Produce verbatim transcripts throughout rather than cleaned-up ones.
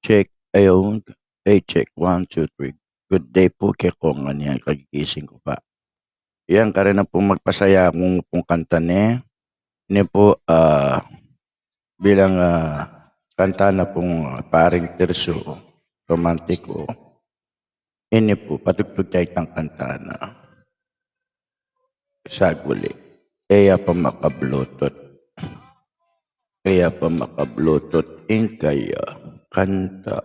Check, ayun. Hey, check. One, two, three. Good day pu keko ngan, yan, kagigising ku pa. Yan, kareng pung magpasaya kung pung kanta ne. Ini pu, ah, bilang, ah, kanta na pung, ah, Paring Tirso, romantiko. Ini pu, patugtug taya itang kanta na. Saguli. E ya pa maka-Bluetooth. E ya pa maka-Bluetooth ing kaya kanta.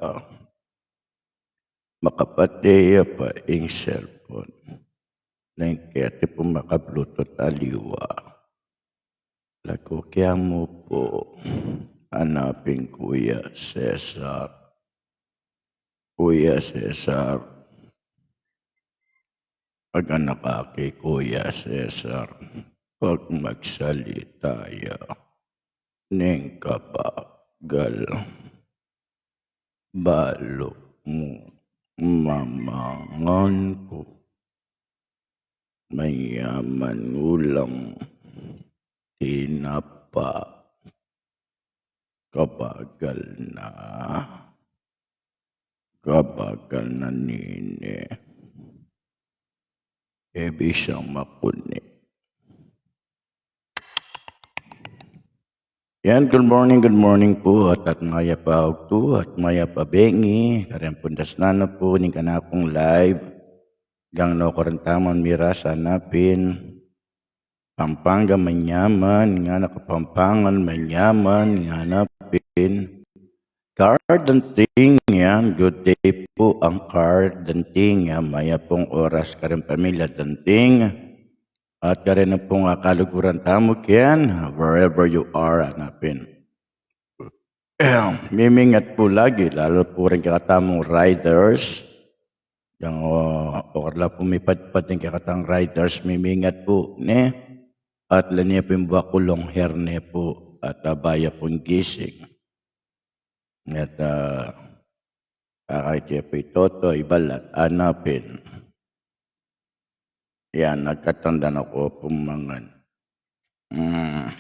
Makapate ya pa ing cellphone. Neng keti pu maka-Bluetooth aliwa. Laku kaya mu pu, anapin Kuya Cesar. Kuya Cesar. Pag anak aki Kuya Cesar, pag magsalita ya, ning kabagal, balu mu mamangan ku, mayaman ulang tinapa, kabagal na. Kabagal na nini. E bisang makuni. Yan, good morning, good morning pu, at, at mayap a augtu, at mayap a bengi, kareng pung dasnan na pu, ning kanakung live, gangnu karin tamu miras, anapin, Pampanga manyaman, ngana Kapampangan manyaman, ngana pin. Car Danting, yan. Good day pu, Car Danting, yan. Mayap pung oras kareng pamilya Danting. At kareng pung kaluguran tamu keni, wherever you are, anapin. Mimingat pu lagi, lalu pu reng kekatamung riders. Yang, o, okra la pu mipadpad ing kekatang riders, mimingat pu, ne? At leni pu ing buak ku long hair ne pu, at, ah, baya pung gising. At, ah, kakaitu ya pu i Toto, i Balat, anapin. Yan, nagkatanda na ku pung mangan. Hmm.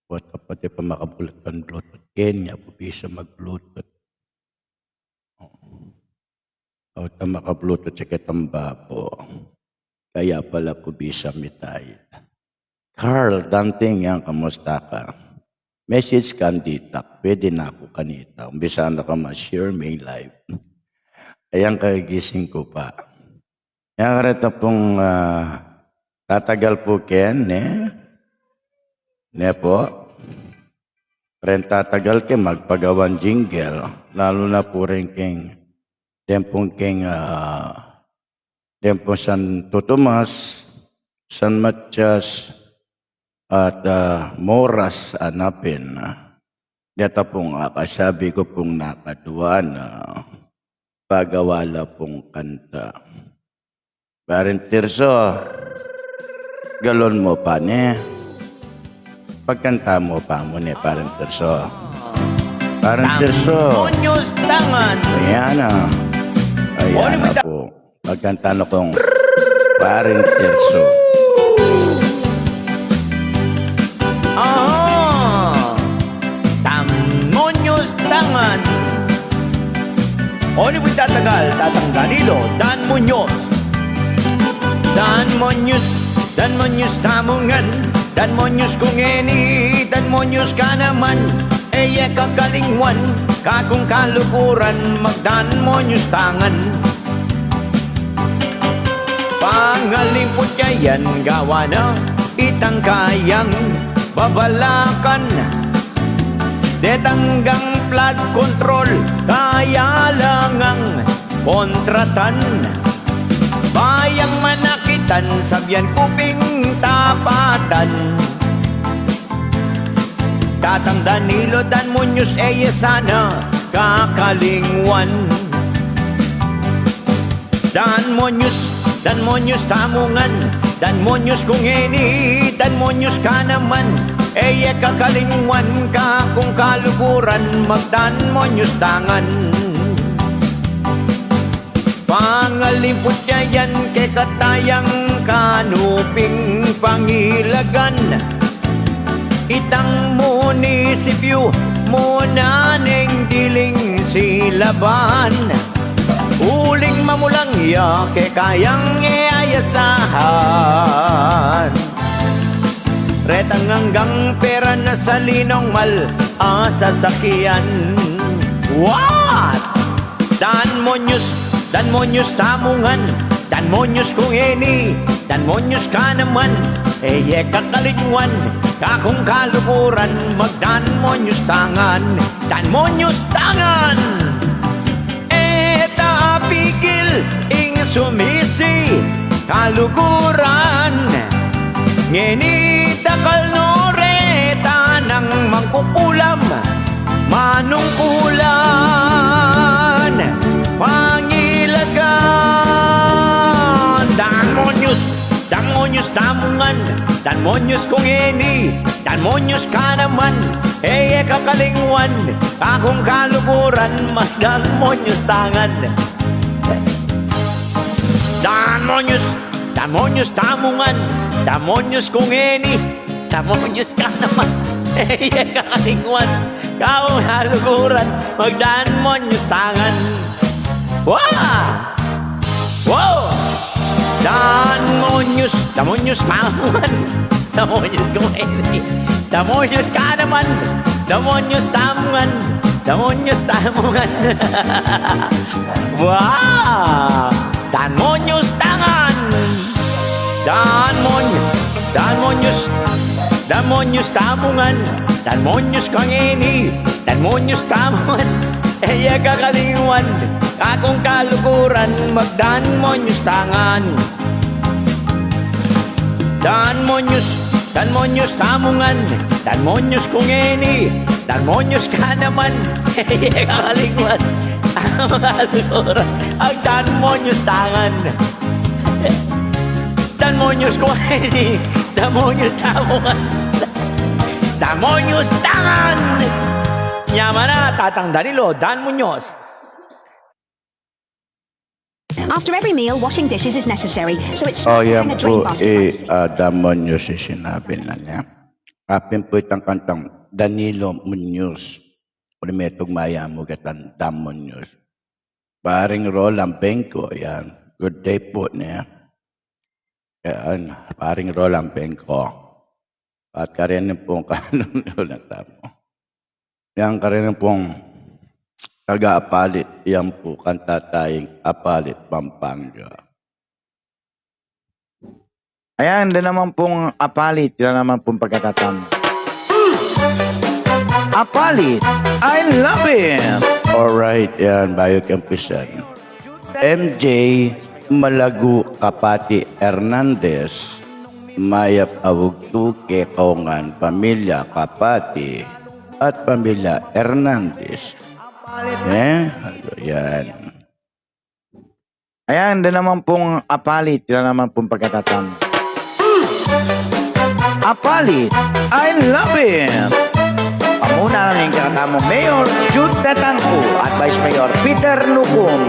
Buat kapatid pa maka-Bluetooth, pan-Bluetooth keni, aku bisa mag-Bluetooth. O, ta maka-Bluetooth, sakit ang babo. Kaya pala ku bisa mitay. Carl Danting, yan, kamusta ka? Message ka, andi tak, pwede na ku kanita. Umbisa na ka ma-share me ing live. Ayan, kagising ku pa. Yan, kareta pung, ah, tatagal pu keni, ne? Ne pu? Reng tatagal ke magpagawan jingle, lalu na pu reng keng, tempung keng, ah, tempung Santo Tomas, San Matias, at, ah, Moras, anapin. Deta pung, ah, kasabi ku pung nakadua na pagawa la pung kanta. Paring Tirso, galon mu pa ne. Pagkanta mu pa mu ne, Paring Tirso. Paring Tirso. Demonyos tangan. Ayan na. Ayan na pu. Pagkanta na kung Paring Tirso. Ah, Demonyos tangan. O, ini pu i Tatagal, Tatang Danilo, Demonyos. Demonyos, demonyos tamu ngan, demonyos ku ngeni, demonyos ka naman. E ye kakalingwan, kakung kaluguran, magdemonyos tangan. Pangalimput ya yan gawa na itang kayang babalakan. Detang gang flood control, kaya la ngang kontratan. Bayang manakitan, sabyan ku pin tapatan. Tatang Danilo, demonyos e ye sana kakalingwan. Demonyos, demonyos tamu ngan, demonyos ku ngeni, demonyos ka naman. E ye kakalingwan, kakung kaluguran, magdemonyos tangan. Pangalimput ya yan kekatang kanu ping pangilagan. Itang munisipyu mu na neng diling laban. Uling mamulang ya, kekayang e ayasahan. Retang anggang pera na sa linong mal a sasakyan. What? Demonyos, demonyos tamu ngan, demonyos ku ngeni, demonyos ka naman, e ye kakalingwan, kakung kaluguran, magdemonyos tangan, demonyos tangan. E ta apigil ing sumisi kaluguran. Ngeni dakal no reta nang mangkukulam, manungkulan, pangilagan. Demonyos, demonyos tamu ngan, demonyos ku ngeni, demonyos ka naman, e ye kakalingwan, kakung kaluguran, magdemonyos tangan. Demonyos, demonyos tamu ngan, demonyos ku ngeni, demonyos ka naman, e ye kakalingwan, kakung kaluguran, magdemonyos tangan. Wa! Wow! Demonyos, demonyos tamu ngan, demonyos ku ngeni, demonyos ka naman, demonyos tamu ngan, demonyos tamu ngan. Wa! Demonyos tangan. Demony-, demonyos, demonyos tamu ngan, demonyos ku ngeni, demonyos tamu ngan, e ye kakalingwan, kakung kaluguran, magdemonyos tangan. Demonyos, demonyos tamu ngan, demonyos ku ngeni, demonyos ka naman, e ye kakalingwan, kakung kaluguran, magdemonyos tangan. Demonyos ku ngeni, demonyos tamu ngan, demonyos tangan. Yaman na, Tatang Danilo, demonyos. After every meal, washing dishes is necessary, so it's smart to bring a drain basket by the sink. O, yan pu, e, a, demonyos ing sinabi na niya. Apin pu itang kantang Danilo Muñoz. Primetung mayamu ketang demonyos. Paring Roland Bengco, yan. Good day pu niya. Yan, Paring Roland Bengco. At kareni pung kanun ulit tamu. Yan kareni pung taga-Apalit, yan pu kanta tayung Apalit, Pampanga. Ayan, ida naman pung Apalit, ida naman pung pagkatatan. Apalit, I love it! Alright, yan, bayu ke umpisan. M J Malagu Kapati Hernandez, mayap a bugtung kekayu ngan pamilya Kapati at pamilya Hernandez. E, yan. Ayan, ida naman pung Apalit, ida naman pung pagkatatan. Apalit, I love it! Pamuna na ning kekatamung Mayor Jude Tatangco at Vice Mayor Peter Lucum.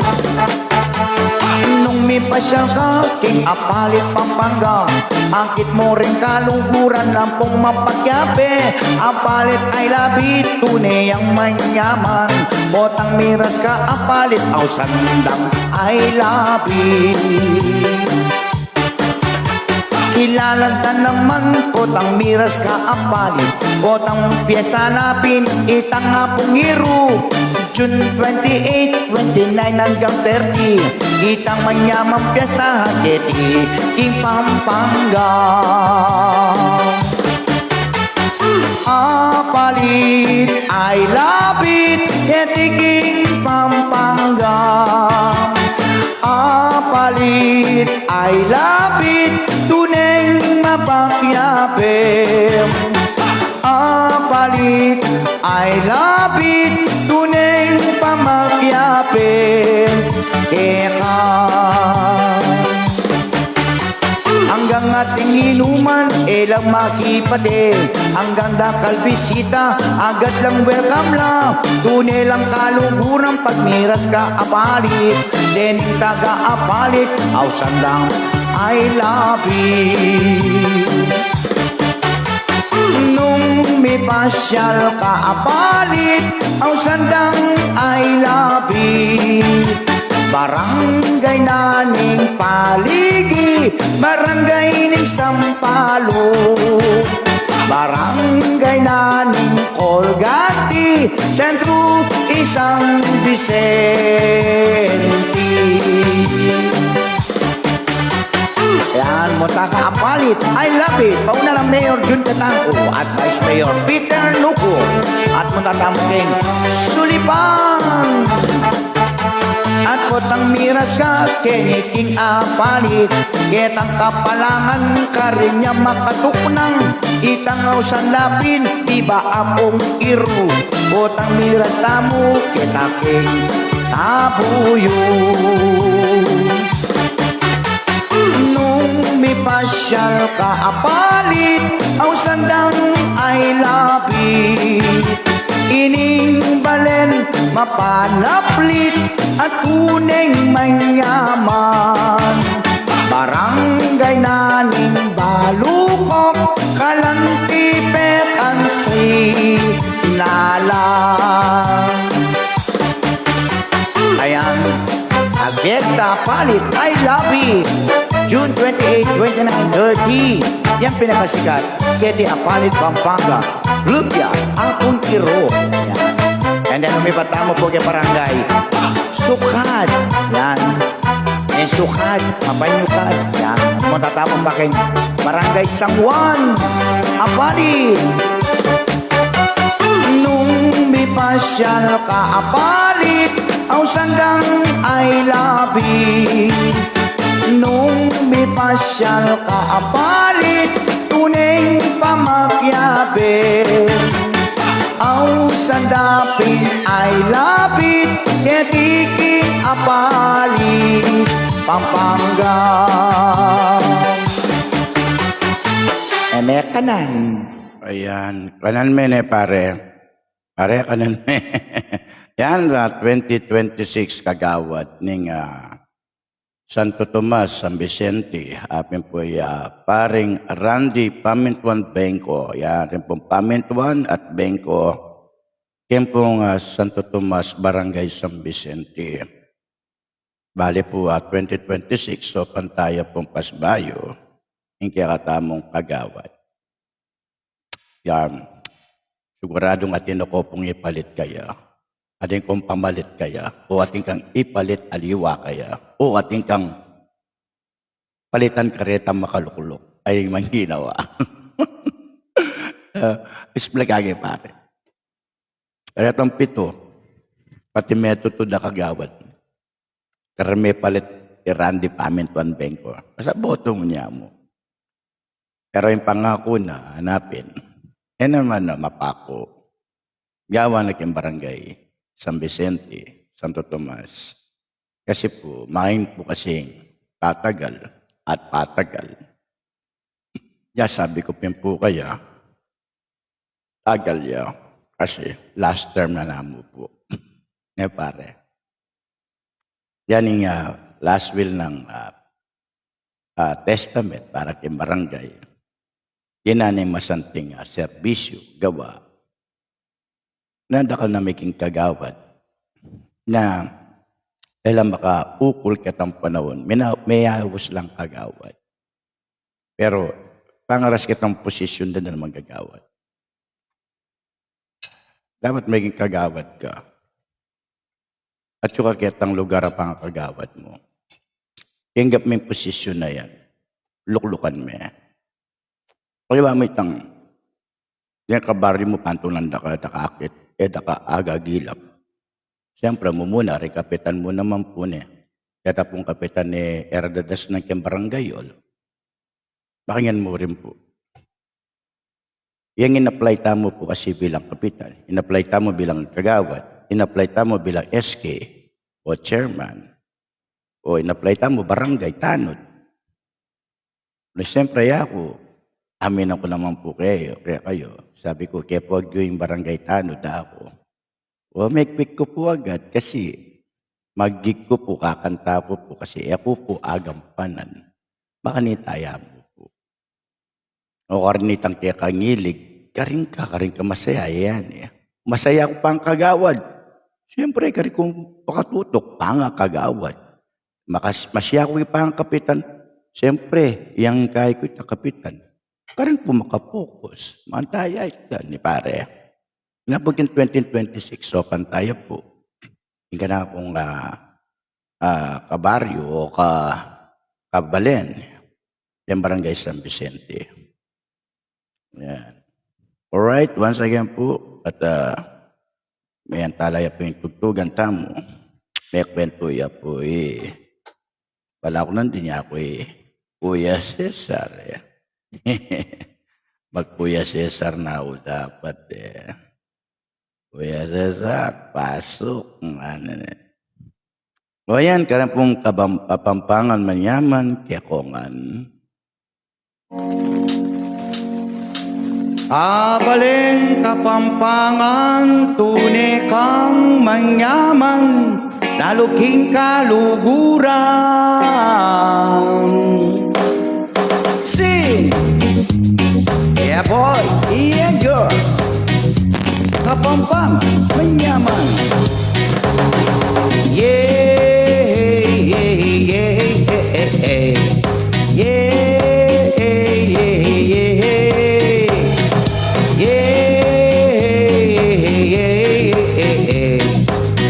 Nung mipasyal ka king Apalit, Pampanga, akit mu ring kaluguran ampong mapakiabe. Apalit, I love it, tune yang manyaman. Potang miras ka Apalit, ausan dang I love it. Kilala ta naman, potang miras ka Apalit, potang piesta na pin itang Apung Iru, June twenty-eight, twenty-nine anggang thirty, itang manyamang piesta keti king Pampanga. Apalit, I love it, keti king Pampanga. Apalit, I love it, tuneng mapakiabe. Apalit, I love it, tuneng pamakiabe. Keka. Anggang ating inuman, e lang makipate. Anggang dakal bisita, agad lang welcome la. Tune lang kaluguran pag miras ka Apalit. Dening taga-Apalit, ausan dang I love it. Nung mipasyal ka Apalit, ausan dang I love Barangay na ning Paligi, barangay ning Sampaloc, barangay na ning Colgate, sentro ning San Vicente. Yan, munta ka Apalit, I love it. Pauna nang Mayor Jun Catangco at Vice Mayor Peter Nuco. At munta tamu keng Sulipan. At potang miras ka keni king Apalit, ketang kapalangan karin ya makatuknang itang ausan dapin, biba Apung Iru. Potang miras tamu keta king Tabuyu. Nung mipasyal ka Apalit, ausan dang I love it. Ining balen mapanaplit at tuneng manyaman. Barangay na ning Balucok, kalanti pe kan Sinala. Ayan. Fiesta Apalit, I love it. June twenty-eight, twenty-nine, thirty. Yan pinakasikat. Keti Apalit, Pampanga. Lubia, Apung Iru. Yan. And then, lumipat tamu pu keng barangay Sucat. Yan. Keng Sucat, Mapanyukat. Yan. Munta tamu pa keng barangay San Juan Apalit. Nung mipasyal ka Apalit, ausan dang I love it. Nung mipasyal ka Apalit, tuneng pamakyabe. Ausan dapin I love it, keti king Apalit, Pampanga. E me kanan. Ayan, kanan me ne, pare. Pare, kanan me. Yan, ah, twenty twenty-six kagawad ning, ah, Santo Tomas, San Vicente, apin pu ya, ah, paring Randy Pamintuan Bengco. Yan, rin pung Pamintuan at Bengco. Ken pung, ah, Santo Tomas, Barangay San Vicente. Bale pu, ah, twenty twenty-six, so pantaya pung pasbayu ing kekatamung kagawad. Yan. Siguradung atin na ku pung ipalit kaya. Atin kung pamalit kaya. O atin kang ipalit aliwa kaya. O atin kang palitan karetang makalukluk. Ay, mangginawa. Uh, explain kage, pare. Karetang pitu, pati metutud a kagawad. Kareng mepalit i Randy Pamintuan Bengco. Basta boto mu ne mu. Pero ing pangaku na, hanapin. E naman na mapaku. Gawa na king Barangay San Vicente, Santo Tomas. Kasi pu, main pu kasing patagal at patagal. Ya, sabi ku pin pu kaya, tagal ya. Kasi last term na namu pu. Ne, pare. Yan ing, ah, last will nang, ah, ah, testament para king barangay. Yan na ing masanting, ah, serbisyu, gawa na dakal na me king kagawad na e la makaukul ketang panaun. Mina-, meyaus lang kagawad. Pero pangaras ketang posisyun da na naman kagawad. Dapat maging kagawad ka. At suka ketang lugar a pangakagawad mu. Tinggap me ing posisyun na yan. Luklukan me. Kaya ba mo itang, yan kabaryo mu, pantunan da ka, da ka akit, e da ka agagilap. Siyempre, mumuna, ri kapitan mu naman pu ne. Keta pung kapitan ne, e ra dadasnan keng barangay hall. Pakinggan mu rin pu. Yang in-apply tamu pu kasi bilang kapitan, in-apply tamu bilang kagawad, in-apply tamu bilang S K o chairman, o in-apply tamu barangay tanod. Na siyempre, aku, aminan ku naman pu kekayu, kekayu. Sabi ku, ke pu agyu ing barangay tanod, aku. O, mekpik ku pu agad kasi magig ku pu, kakanta ku pu kasi e ku pu agampanan. Makanita ya mu pu. O karin itang kekangilig, karin ka, karin ka masaya, yan e. Masaya ku pangkagawad. Siyempre, karin kung pakatutuk, pangakagawad. Makas-, masya ku ipang kapitan. Siyempre, yang kay ku ita kapitan. Karin pu makapokus. Mantaya ita ni pare. Na pu king twenty twenty-six, so, pantaya pu. Ing kanakung, ah, ah, kabaryo o ka-, kabalen. Yang Barangay San Vicente. Yan. Alright, once again pu, at, ah, mayan tala ya pu ing tugtugan tamu. Mekwentu ya pu i, bala ku nandin ya ku i Kuya Cesar, eh. Mag Kuya Cesar na ku dapat, eh. Kuya Cesar, pasuk. Ano na. O yan, karin pung Kabam-, Kapampangan manyaman, kekongan. Abalen Kapampangan, tune kang manyaman, lalu king kaluguran. Sing! Yeah, boy! Yeah, girl! Kapampangan manyaman. Yeah, yeah, yeah, yeah, yeah. Yeah, yeah, yeah, yeah. Yeah,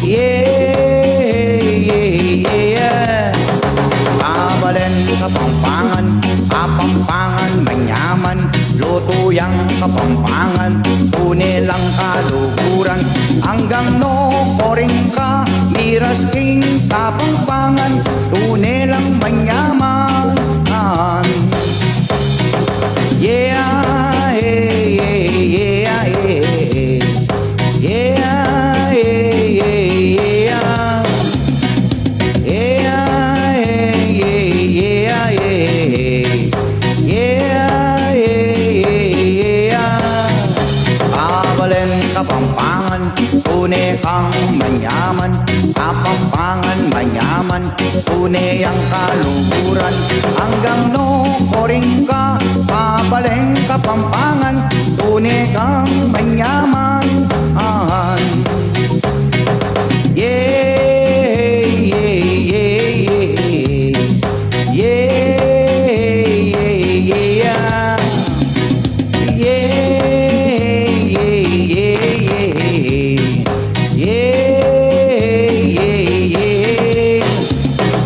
yeah, yeah, yeah. Abalen Kapampangan, Kapampangan manyaman, lutu yang Kapampangan, tune lang kaluguran, anggang no koring ka, miras king Kapampangan, tune lang manyaman. Yeah, yeah, yeah, yeah, yeah. Yeah, yeah, yeah, yeah. Yeah, yeah, yeah, yeah, yeah. Yeah, yeah, yeah, yeah. Abalen Kapampangan, tune kang manyaman, Kapampangan manyaman, tune yang kaluguran, anggang no koring ka, abalen Kapampangan, tune kang manyaman. Yeah, yeah, yeah, yeah. Yeah, yeah, yeah, yeah. Yeah, yeah, yeah, yeah. Yeah, yeah, yeah, yeah.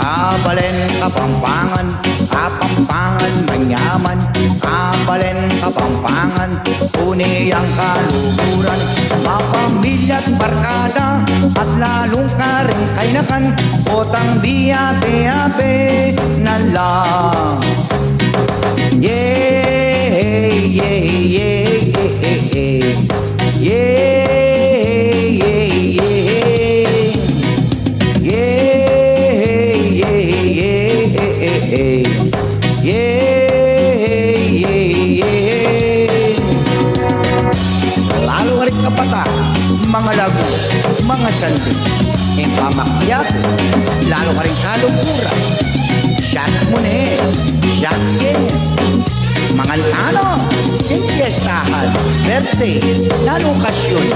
Abalen Kapampangan, Kapampangan manyaman, abalen Kapampangan, tune yang kaluguran, mapamilya't barkada, at lalung karing kainakan, potang biabe-abe na la. Yeah, yeah, yeah, yeah, yeah. Yeah, yeah, yeah, yeah. Yeah, yeah, yeah, yeah, yeah. Yeah, yeah, yeah. Lalu karing kapata, mangalagu, mangasandi, ing pamakyat, lalu karing kaluguran. Shot mu ne, shot ke. Mangan tano, ing piestahan, birthday, lalu okasyun.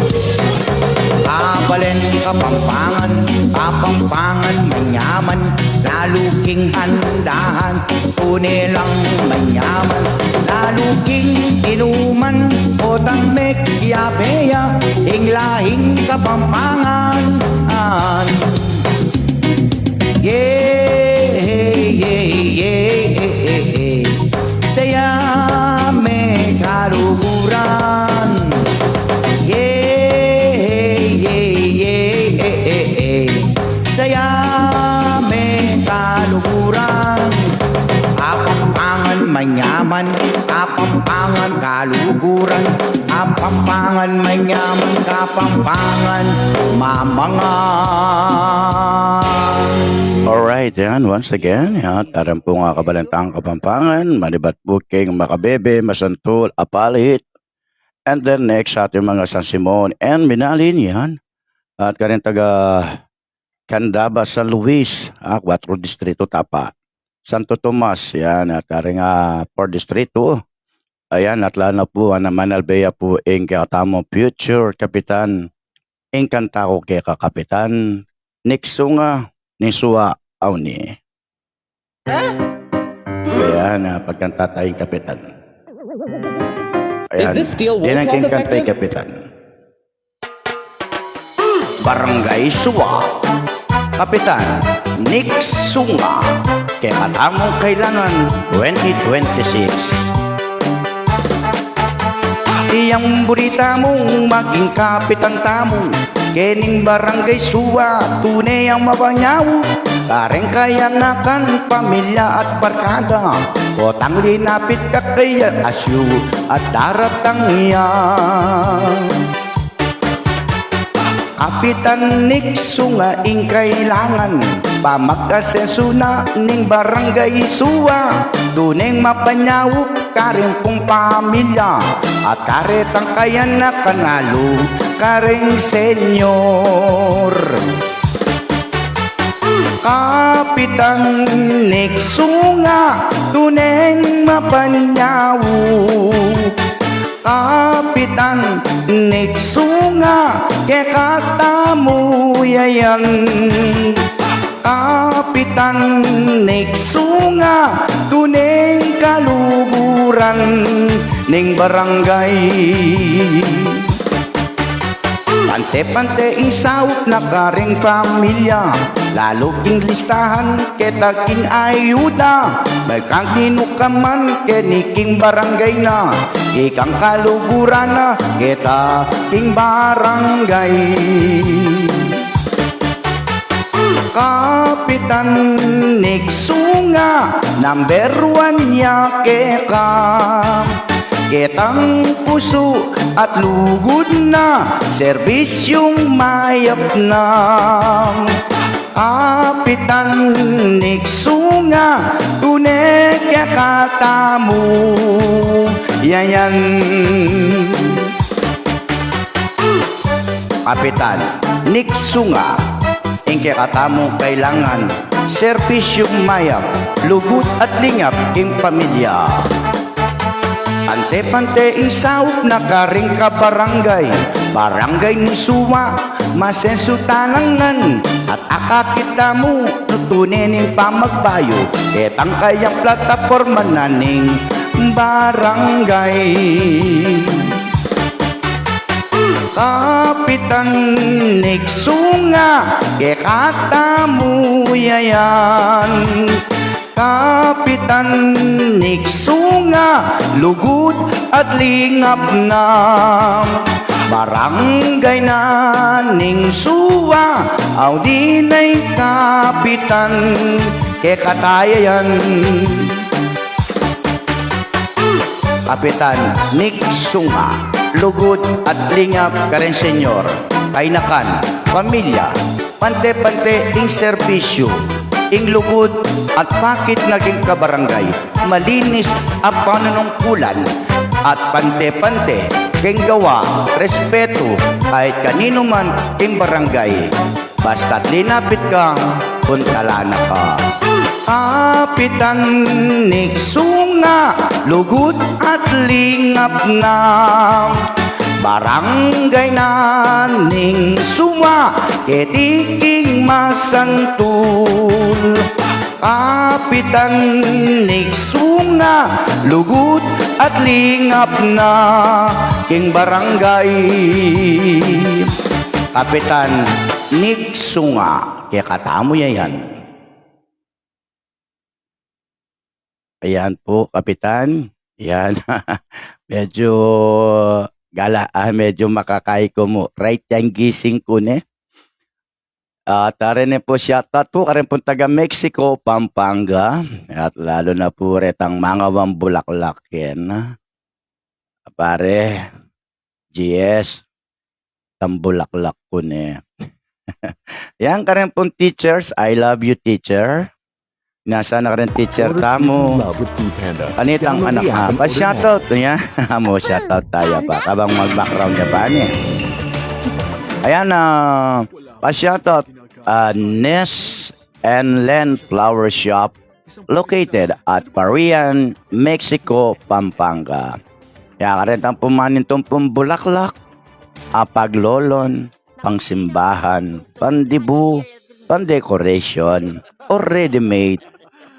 Abalen Kapampangan, Kapampangan manyaman, lalu king handahan, tune lang manyaman, lalu king inuman, potang mekyabe ya ing lahing Kapampangan. Yeah, yeah, yeah, yeah. Saya me kaluguran. Yeah, yeah, yeah, yeah. Saya me kaluguran. Kapampangan manyaman, Kapampangan kaluguran, Kapampangan manyaman, Kapampangan mamangan. Alright, yan. Once again, yan. Karin pung, ah, kabalentang Kapampangan, manibat pu king makabebe, masantul, apalit. And then next, ating mga San Simon and Minalin, yan. At karing taga Candaba, San Luis, ah, kuwatro distrito, tapa. Santo Tomas, yan, at karing, ah, four distrito. Ayan, at lalo na pu, ah, manalbe ya pu ing kekatamung future kapitan, ing kanta ku keka Kapitan Nixunga Nisua Auni. Ayan, ah, pagkanta tayong kapitan. Ayan. Is this steel wool cloth effective? Kapitan. Barangay Suwa. Kapitan Nick Sunga. Kekatamung kailangan twenty twenty-six. Iyang buri tamung maging kapitan tamu kening Barangay Suwa, tune yang mapanyawu kareng kayanakan, pamilya at barkada. Potang linapit ka keya, asyu at daratang ya. Kapitan Nick Sunga ing kailangan, pamagkasesu na ning Barangay Suwa, tuneng mapanyawu kareng pung pamilya at karetang kayanakan, alu kareng senyor. Kapitan Nick Sunga, tuneng mapanyawu. Kapitan Nick Sunga, kekatamu ya yan. Kapitan Nick Sunga, tuneng kaluguran ning barangay. Pante-pante ing saup na kareng pamilya, lalu king listahan keta king ayuda. May kaninu ka man keni king barangay na, ikang kaluguran na keta king barangay. Kapitan Nick Sunga, number one ya keka. Ketang pusu at lugud na, serbisyung mayap na. Kapitan Nick Sunga, tune kekatamu ya yan. Kapitan Nick Sunga, ing kekatamung kailangan, serbisyung mayap, lugud at lingap ing pamilya. Pante-pante ing saup na karing kabarangay, Barangay ning Suwa, masesu tamu ngan, at akakit tamu, tune ning pamagbayu, ketang kayang plataporma na ning barangay. Kapitan Nick Sunga, kekatamu ya yan. Kapitan Nick Sunga, lugud at lingap na. Barangay na ning Suwa, audinay kapitan, kekata ya yan. Kapitan Nick Sunga, lugud at lingap kareng senyor, kayanakan, pamilya, pante-pante ing serbisyu, ing lugud at pakit na king kabarangay, malinis a panunungkulan, at pante-pante king gawa, respetu, kahit kaninu man king barangay. Basta't linapit ka, puntalan na ka. Kapitan Nick Sunga, lugud at lingap na. Barangay na ning Suwa, keti king masantul. Kapitan Nick Sunga, lugud at lingap na king barangay. Kapitan Nick Sunga, kekatamu ya yan. Ayan po, Kapitan. Ayan. Medyo gala, ah, medyo makakay ku mu. Right yang gising ku ne. At, ah, reni po, shoutout po karin pong taga Mexico, Pampanga. At lalo na po retang mangawang bulaklak ken, ah, pare, G S, tambulaklak ku ne. Yan, karin pong teachers, I love you, teacher. Nasana karin teacher tamu? Kanitang anak na. Pa-shoutout, yan. Mo shoutout taya pa. Kabang mag-background ya pa, ne. Ayan, ah, pa-shoutout, ah, Ness and Len Flower Shop, located at Parian, Mexico, Pampanga. Ya, karin tang pumanintung pung bulaklak, a paglolon, pangsimbahan, pandibu, pandecoration, or ready-made.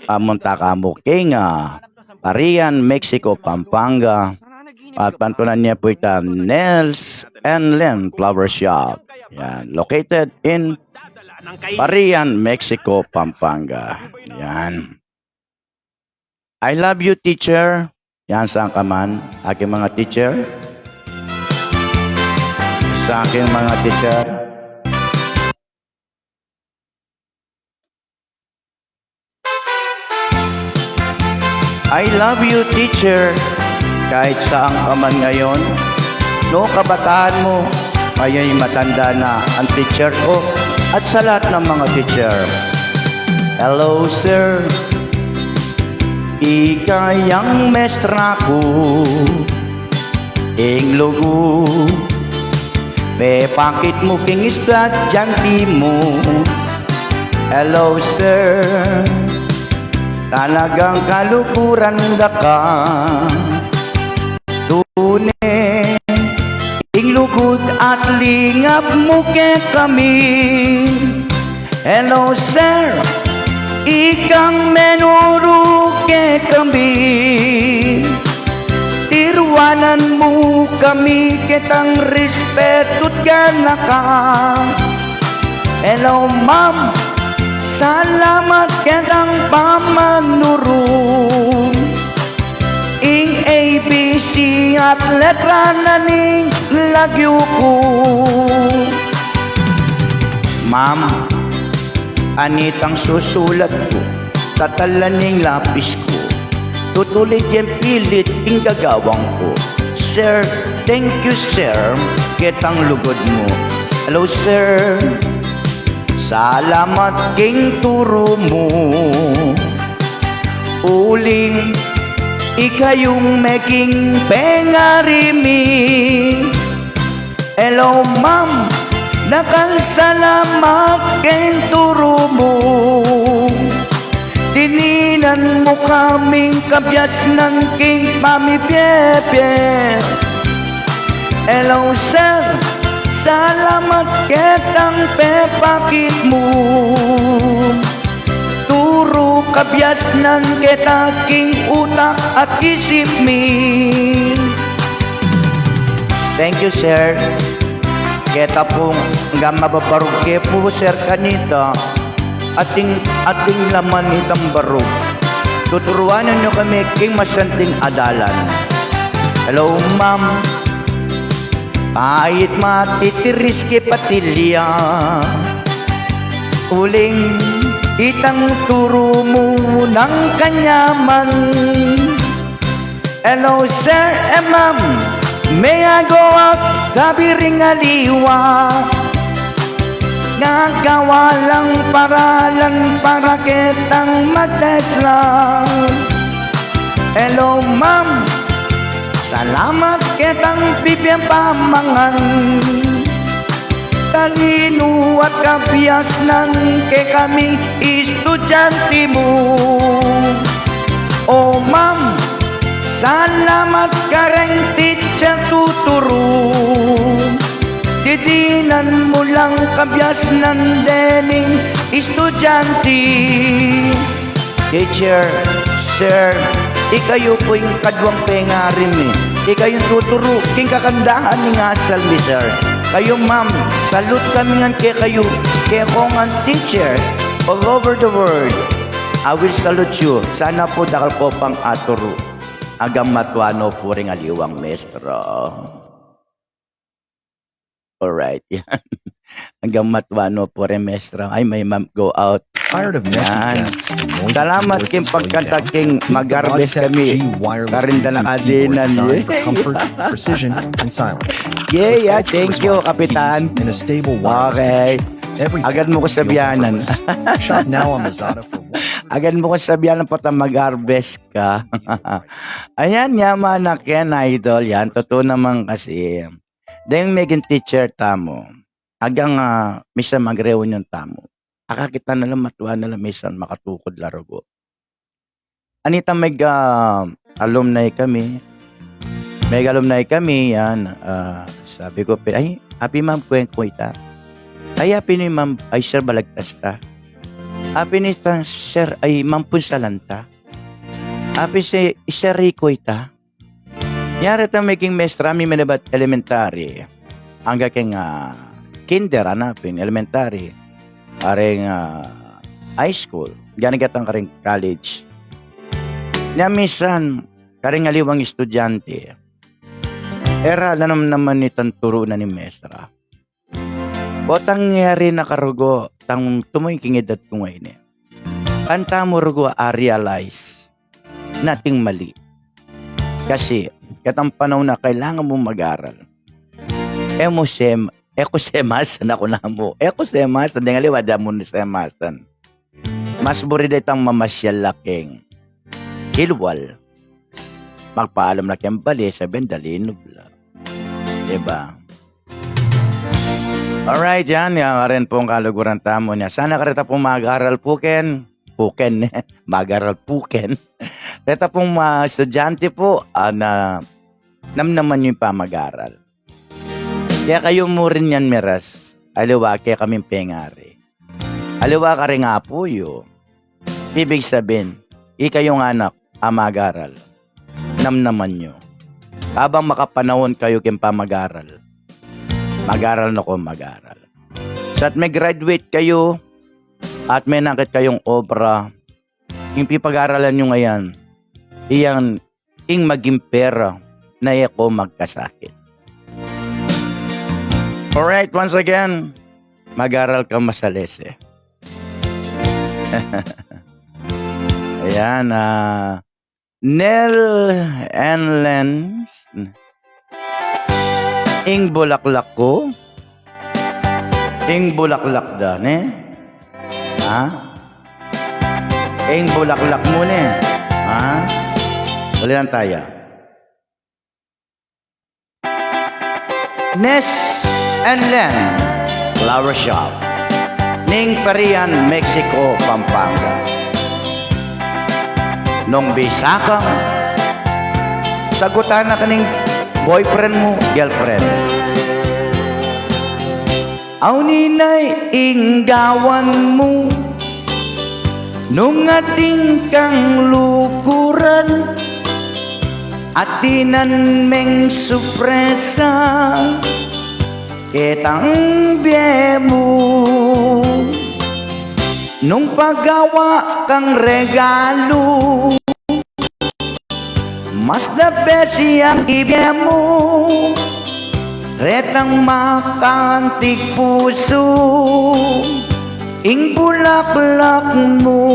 pamunta ka mu king, ah, Parian, Mexico, Pampanga. At pantunan ya pu ita Nels and Len Flower Shop. Yan, located in Parian, Mexico, Pampanga. Yan. I love you, teacher. Yan, saan ka man, aking mga teacher. Sa aking mga teacher. I love you, teacher. Kahit saan ka man ngayon, no kabataan mo, ngayon matanda na ang teacher ko at sa lahat ng mga teacher. Hello, sir. Ika yang mestra ku. Ing lugud mepakit mu king estudyante mu. Hello, sir. Talagang kaluguran da ka. Tune ing lugud at lingap mu kekami. Hello, sir. Ikang menuru kekami. Tiruanan mu kami ketang respetu't ganaka. Hello, ma'am. Salamat ketang pamanuru. Ing A B C at letra na ning lagyu ku. Ma'am, anitang susulat ku, tatala ning lapis ku. Tutulit yang pilit ing gagawang ku. Sir, thank you, sir, ketang lugud mu. Hello, sir. Salamat king turu mu. Uling ika yung meging pengari mi. Hello, ma'am. Dakal salamat king turu mu. Dininan mu kaming kabiasnan king pamibie-bie. Hello, sir. Salamat ketang pepakit mu. Turu kabiasnan keta king utak at isip mi. Thank you, sir. Keta pung anggang mababarug ke pu, sir, kanita. Ating, ating laman itang barug. Tuturuanan yu kami king masanting a dalan. Hello, ma'am. Kahit matitiris ke patilya, uling itang turu mu nang kanyaman. Hello, sir and ma'am. Meyago ak tabi ring aliwa. Gagawa lang paralan para ketang magtesla. Hello, ma'am. Salamat ketang pipiang pamangan. Talinu at kabiasnan kekami estudyante mu. O ma'am, salamat kareng teacher tuturu. Didinan mu lang kabiasnan dening estudyante. Teacher, sir, ikayu pu ing kaduang pengari mi. Ikayung tuturu king kagandahan ning asal mi, sir. Kayu, ma'am, salute kami ngan kekayu, keko ngan teacher all over the world. I will salute you. Sana pu dakal ko pang aturu. Anggang matua no pu ring aliwang maestro. Alright, yan. Anggang matua no pu ring maestro. Ay, may ma'am go out. Tired of messy desks and noisy keyboards? Yan. Salamat king pagkantak king mag-harvest kami. Karin da na kadinan, eh. Logitech G wireless speaker designed for comfort, precision, and silence. Yeah, yeah, thank you, Kapitan. With ultra-responsive keys and a stable wireless connection, everything feels effortless. Okay. Agad mu kung sabianan. Shop now on Lazada for one hundred. Agad mu kung sabianan pota mag-harvest ka. Ayan, yaman na ken, idol. Yan, tutu naman kasi. Deng meging teacher tamu. Anggang, ah, misan mag-reunion tamu. Akakit na la, matua na la, misan makatukud la rugu. Anita meg, ah, alumni kami. Meg alumni kami, yan. Ah, sabi ku, "Ay, api ma'am, kwen ku ita." "Ay, api ni ma'am, ay sir, balagtas ta." Apin itang Sir, ay, Mampunsalan ta. Apin si Sir Rico ita. Nya reta meging mestra mi menabat elementary. Angga keng, ah, kinder, ana pin elementary. Kareng, ah, high school. Gani katang kareng college. Nya minsan, kareng aliwang estudyante, e ra la namnaman itang turu na ning mestra. Potang yari na karugu, tang tumuy king edad ku ngeni. Kanta mu rugu a-realize na ating mali. Kasi, ketang panaun na kailangan mu mag-aral. E mu sem-, e ku semasan, aku namu. E ku semasan, deng aliwa, e mu semasan. Mas buri da itang mamasyal la keng Ilwal. Magpaalam la keng bale, sabyan da linub la. Diba? Alright, yan. Yan rin pung kaluguran tamu nya. Sana kareta pung mag-aral puken. Puken, mag-aral puken. Reta pung mga estudyante pu, ah, na namnaman yu ing pamag-aral. Kaya kayu mu rin yan, miras. Aliwa, kaya kaming pengari. Aliwa, kareng apu yu. Ibig sabihin, ikayu ngan anak a mag-aral, namnaman yu. Kabang makapanaun kayu king pamag-aral, mag-aral na ko, mag-aral. Sa at me-graduate kayu, at menakit kayung obra, ing pipag-aralan yu ngayan, iyan ing maging pera na e ko magkasakit. Alright, once again, mag-aral ka masalese. Ayan, ah, Nel and Len, ing bulaklak ku, ing bulaklak da, ne? Ha? Ing bulaklak mu, ne? Ha? Ulitan taya. Nes and Len Flower Shop ning Parian, Mexico, Pampanga. Nung bisa kang sagutan na ka ning boyfriend mu, girlfriend, awnina ing gawan mu, nung atin kang lukuran, at dinan meng supresa ketang bie mu. Nung pagawa kang regalu, mas the best yang ibie mu. Retang makantik pusu ing bulaklak mu.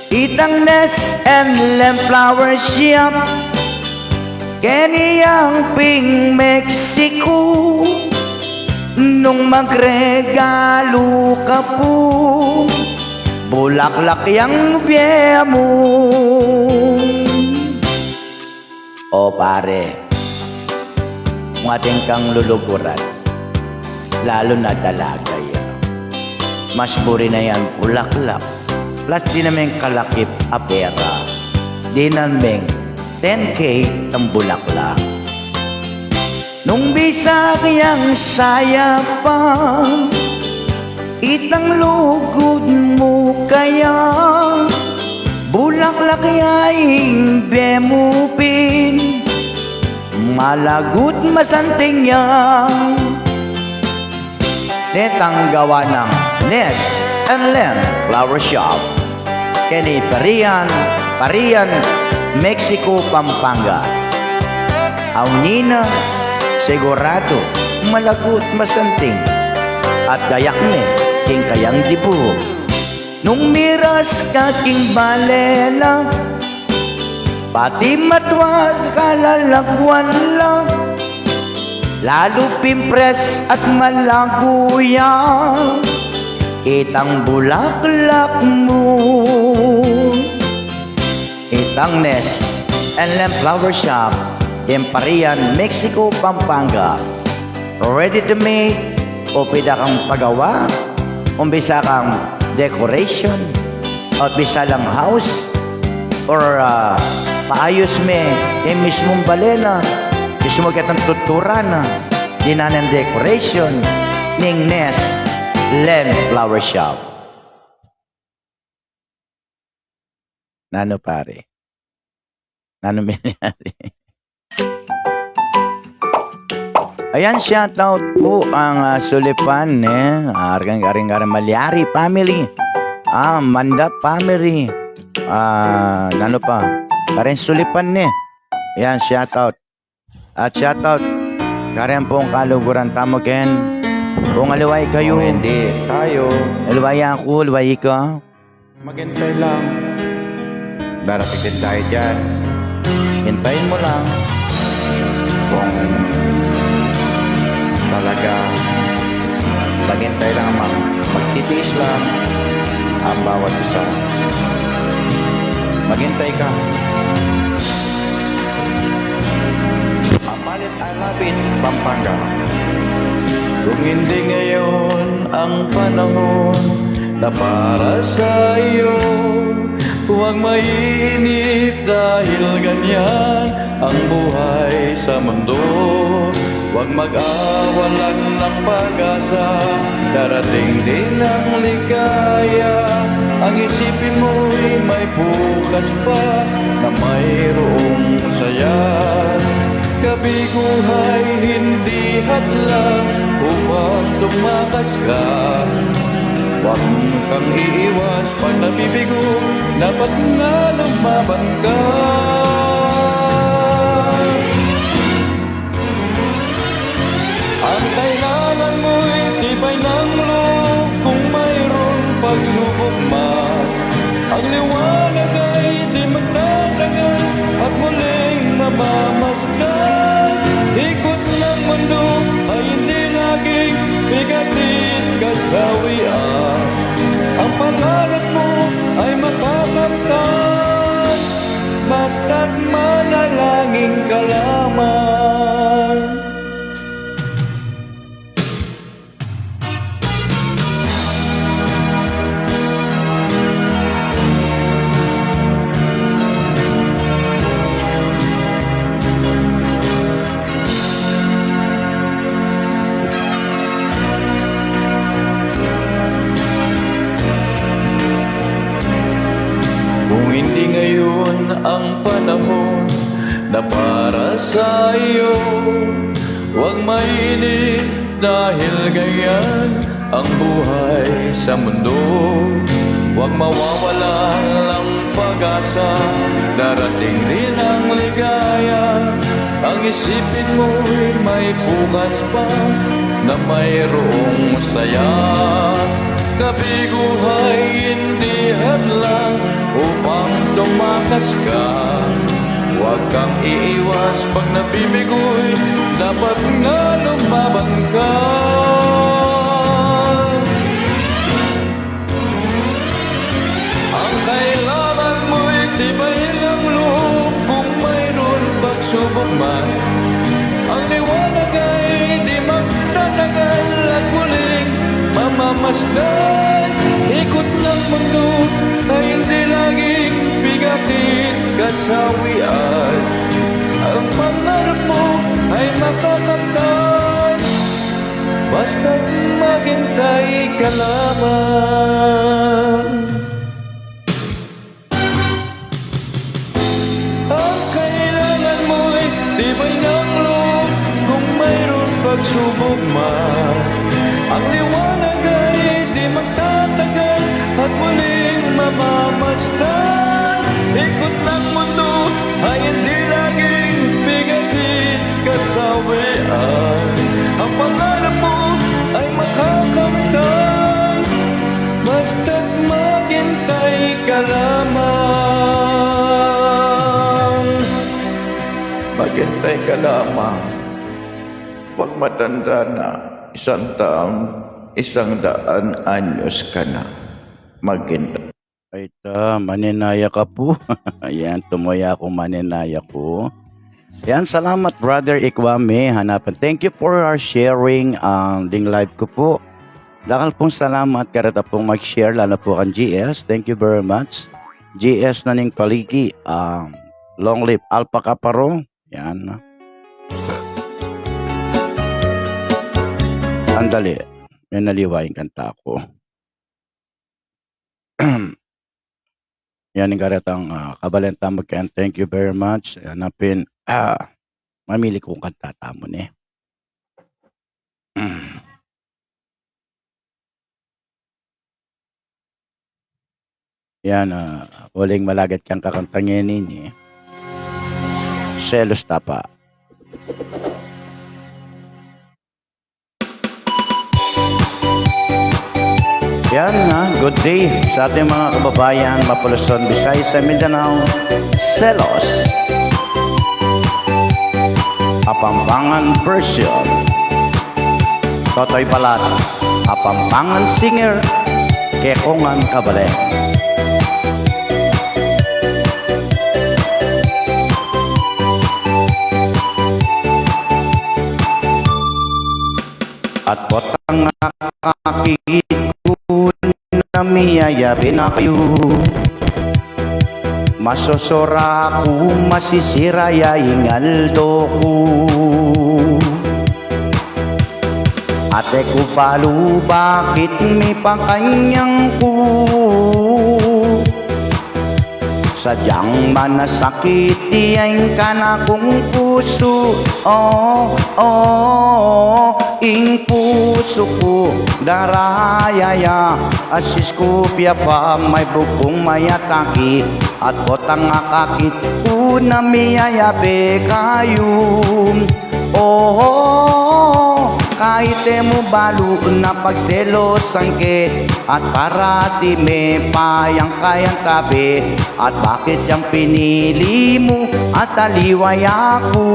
Itang Nes and Len Flower Shop, keni yang pin Mexico. Nung magregalu ka pu, bulaklak yang bie mu. O pare, kung atin kang luluguran, lalu na dalaga ya, mas buri na yang bulaklak, plus dinan meng kalakip a pera, dinan meng ten K tang bulaklak. Nung bisa yang sayapan, itang lugud mu kaya, bulaklak ya ing bie mu pin, malagu't masanting ya. Netang gawa nang Nes and Len Flower Shop, keni Parian, Parian, Mexico, Pampanga. Awnina, siguradu, malagu't masanting, at gayak ne king kayang dibu. Nung miras ka king bale na, pati matwad kalalagwan la, lalu pin pres at malagu ya itang bulaklak mu. Itang Nes and Len Flower Shop, king Parian, Mexico, Pampanga. Ready to make, o pwede kang pagawa, umpisa kang decoration, o bisa lang house, or, ah, paayus me ing mismung bale na, mismu ketang tuturan na, dinan ing decoration ning Nes Len Flower Shop. Nanu, pare? Nanu mangyari? Ayan, shout out po ang, ah, Sulipan, ne? Ah, aring, aring, aring Malyari family. Ah, Manda family. Ah, nanu pa? Aring Sulipan, ne? Ayan, shout out. At shout out, kareng pung kaluguran tamu ken. Kung aliwa ikayu, kung hindi tayo, aliwa ya ku, aliwa ika, maghintay lang. Darating din tayo dyan. Hintayin mo lang. Kung talaga, maghintay lang, mag-, magtitiis lang ang bawat isa. Maghintay ka. Mapalit, I love it, Pampanga. Kung hindi ngayon ang panahon na para sa iyo, huwag mainip dahil ganyan ang buhay sa mundo. Huwag mag-awalan ng pag-asa, darating din ang ligaya. Ang isipin mo'y may bukas pa na mayroong saya. Kabiguhay hindi hadlang upang tumakas ka. Huwag kang iiwas pag nabibigo, dapat nga lumaban ka. Ang kailangan mo'y tibay ng loob kung mayroon pagsubok man. Ang liwanag ay di magtatagal at muling mamamasdan. Ikot ng mundo ay hindi laging bigatin kasawian. Ang pangarap mo ay makakamtan, basta't manalangin ka lamang. Kung hindi ngayon ang panahon na para sa iyo, huwag mainip dahil ganyan ang buhay sa mundo. Huwag mawawalan ng pag-asa, darating din ang ligaya. Ang isipin mo'y may bukas pa na mayroong saya. Kabiguhay hindi hadlang upang tumakas ka. Huwag kang iiwas pag nabibigo'y dapat nga lumaban ka. Ang kailangan mo'y tibay ng loob kung mayroon pagsubok man. Ang liwanag ay di magtatagal at muling mamamasdan. Ikot ng mundo ay hindi laging bigatin kasawian. Ang pangarap mo ay makakamtan, basta't maghintay ka lamang. Ang kailangan mo'y tibay ng loob kung mayroon pagsubok man. Ang liwanag ay di magtatagal at muling mamamasdan. Ikot ng mundo ay hindi laging bigatin kasawian. Ang pangarap mo ay makakamtan, basta't maghintay ka lamang. Maghintay ka lamang. Pag matanda na, isang taon, isang daan anyos ka na, maghintay. Ay ta, maninaya ka pu. Ayan, tumuya ku, maninaya ku. Ayan, salamat, Brother Ikwame Hanapan. Thank you for, uh, sharing, um, ding live ku pu. Dakal pung salamat kareta pung mag-share, lalu pu kan G S. Thank you very much. G S na ning Paligi, um, long live Alpha Kappa Rho. Yan. Sandali. Yan, aliwa ing kanta ku. Yan ing karetang, ah, kabalen tamu ken. Thank you very much. Yan pin, ah, mamili kung kanta tamu, ne. Yan, ah, uling malagat kang kakantang ini, ne. Selos Tapa. Yan, ah, good day sa ating mga kababayan, Mapuluson, Visayas, sa Mindanao. Selos. Kapampangan version. Totoy Balat, Kapampangan singer, Kekongan Kabalen. At potang akakit ku na miyayabe na kayu, masosora ku, masisira ya ing aldo ku. At e ku balu bakit mipakanyang ku. Sadyang manasakit ya ing kanakung pusu. Oh, oh, ing pusu ku daraya ya. Asis ku pia pa, maybu kung mayataki. At potang akakit ku na miyayabe kayu. Oh, kaybat e mu balu na pagselosan ke, at parati me payang kayang tabe, at bakit yang pinili mu at aliwa ya ku?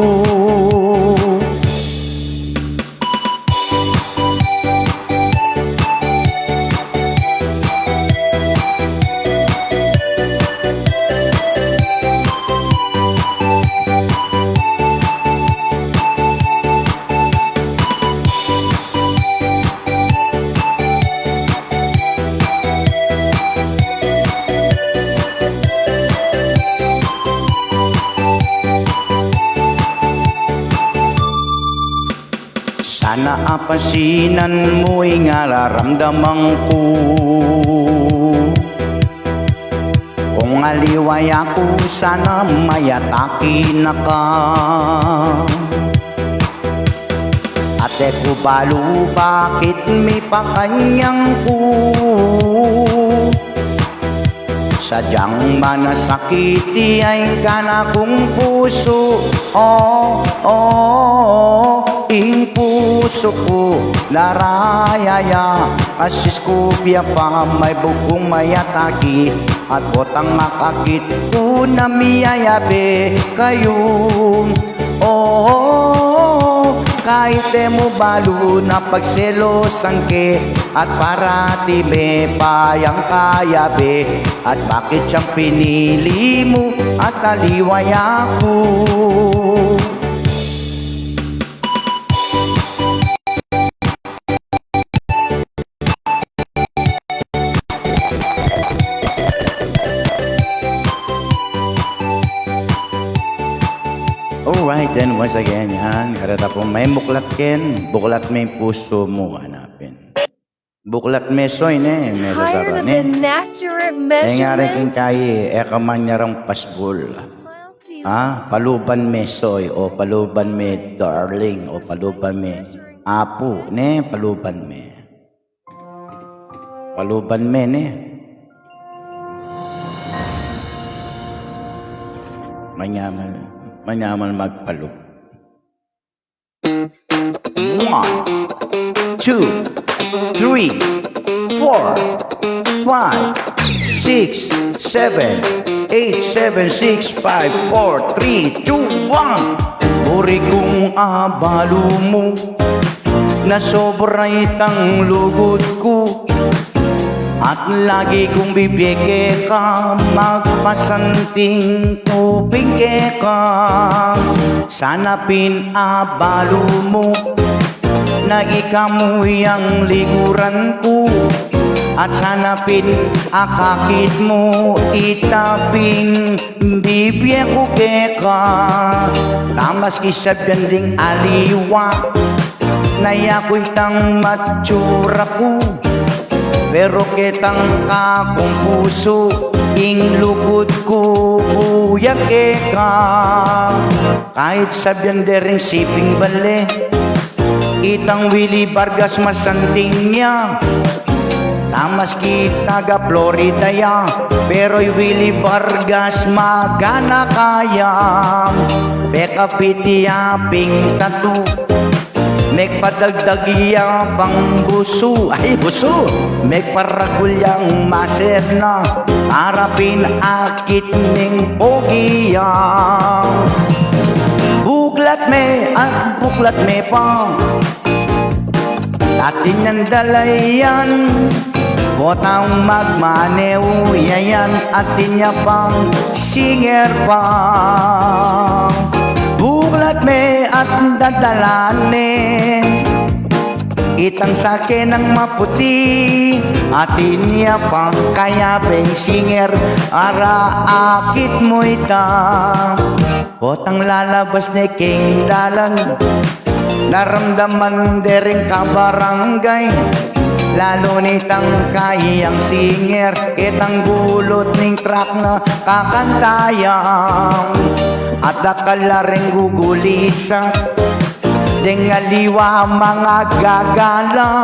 Sana apansinan mu ing araramdaman ku. Kung aliwa ya ku, sana mayataki na ka. At e ku balu bakit mipakanyang ku. Sadyang manasakit ya ing kanakung pusu. Oh, oh, ing pusu ku daraya ya. Asis ku pia pa, maybu kung mayataki. At potang akakit ku na miyayabe kayu. Oh, kaybat e mu balu na pagselosan ke, at parati me payang kayabe, at bakit yang pinili mu at aliwa ya ku? Alright, then once again, yan. Kareta pung may buklat ken, buklat me ing pusu mu, hanapin. Buklat me soy, ne, me sasara, ne. Tired of inaccurate measurements? E ngari king kayi, e ka man nyarang pasbul. Ha? Paluban me soy, o paluban me darling, o paluban me apu, ne, paluban me. Paluban me, ne. Manyaman, manyaman magpalub. One, two, three, four, five, six, seven, eight, seven, six, five, four, three, two, one. Buri kung abalu mu na sobra itang lugud ku, at lagi kung bibie keka, magpasanting kuping keka. Sana pin abalu mu na ika mu yang liguran ku, at sana pin akakit mu ita pin bibie ku keka. Tamas isab yan ding aliwa, Naya ku itang matsura ku, pero ketang kakung pusu, ing lugud ku buya keka. Kahit sabian de ring siping bale, itang Willie Vargas masanting ya. Tamaski taga Florida ya, pero i Willie Vargas magana kaya. Pekapit ya ping tatu, megpadagdag ya pang busu, ay, busu, megparagul yang maser na, para pin akit ning pogi ya. Buklat me at buklat me pa, atin yang dalayan. Potang magmaneu ya yan, atin ya pang singer pa. Buklat me at dadalane, itang sake nang maputi, atin ya pang kayabeng singer, ara akit mu ita. Potang lalabas ne king dalan, naramdaman de ring kabarangay, lalu nitang kayang singer, ketang gulut ning track na kakanta ya. At dakal la ring gugulisak, deng aliwa mangagagala,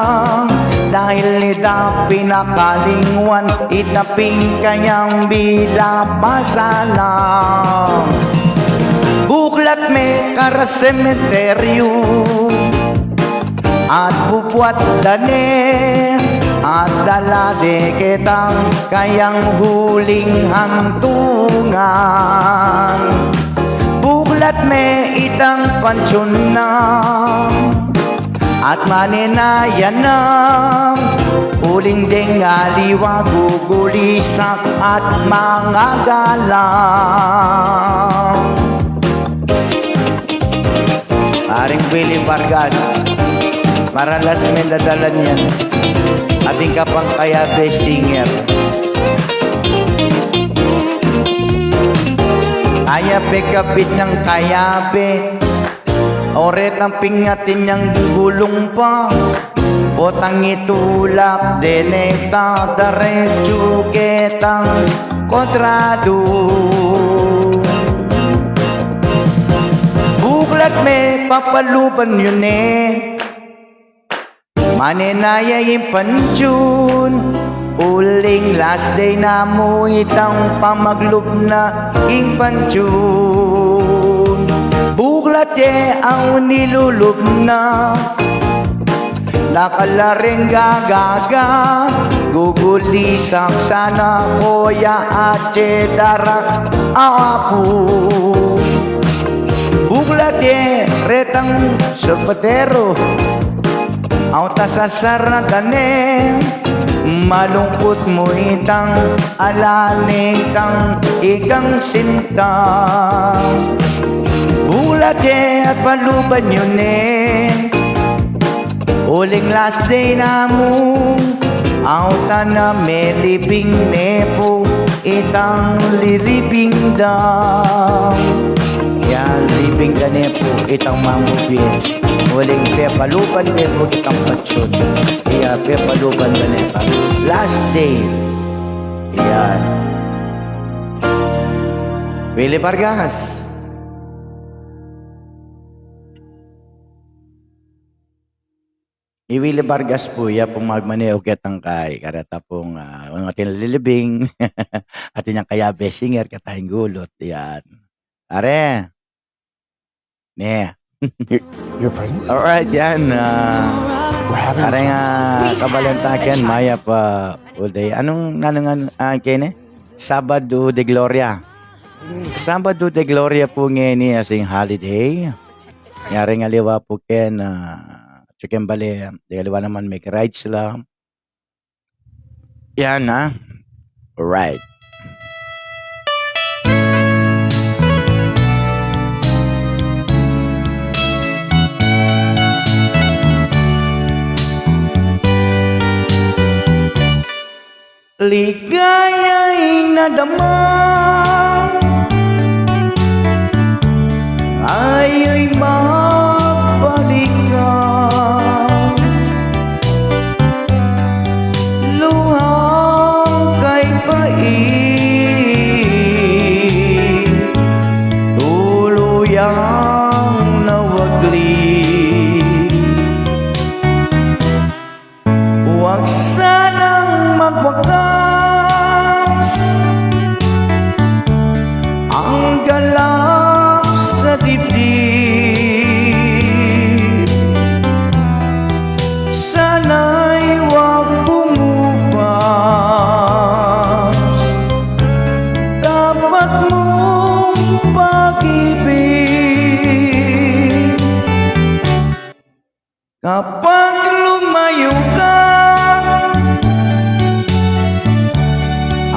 dahil nita pinakalingwan, ita pin kayang bilang pasalang. Buklat me kara sementeryu, at bubuat da ne, at dala de ketang kayang huling hantungan. Buklat me itang pansyun na, at manenaya na, uling deng aliwa gugulisak at mangagala. Paring Willie Vargas, maralas me dadalan yan. Atin ka pang kayabe singer. Aya pekapit nang kayabe, o retang pin atin yang gulung pa, potang itulak de ne ta daretsu ketang kuadradu. Buklat me papaluban yu ne, manenaya ing pansyun, uling last day na mu itang pamaglub na ing pansyun. Buklat ye au nilulub na, dakal la ring gagaga, gugulisak sana koya at etcetera. Apu. Buklat ye retang sorbatero, au ta sasarada ne, malungkut mu itang ala ne itang ikang sinta. Buklat ye at paluban yu ne, uling last day na mu, au ta na melibing ne pu itang lilibing da. Yan, libing da ne pu itang mangubie. Uling pepaluban ne pu itang pansyun. Iya, pepaluban da ne pa. Last day. Yan. Willie Vargas. I Willie Vargas pu, iya pung magmaneu ketang kay, kareta pung, ah, atin lilibing, atin yang kayabe singer, ketang gulut, yan. Are. Ne. You're, you're pregnant? Alright, yan, ah, We're having a are nga, kabalentaken, mayap a full day. Anung, anung, an, ah, kene? Sabado de Gloria. Sabado de Gloria pu ngeni, asing holiday. Yari nga liwa pu ken, ah, tsuken bale, de liwa naman meg-rides la. Yan na. Alright. Ligaya'y nadama, ayu'y magbalikan. Magwakas ang galak sa dibdib. Sana'y wag bumupas. Dapat mong pag-ibig. Kapag lumayo ka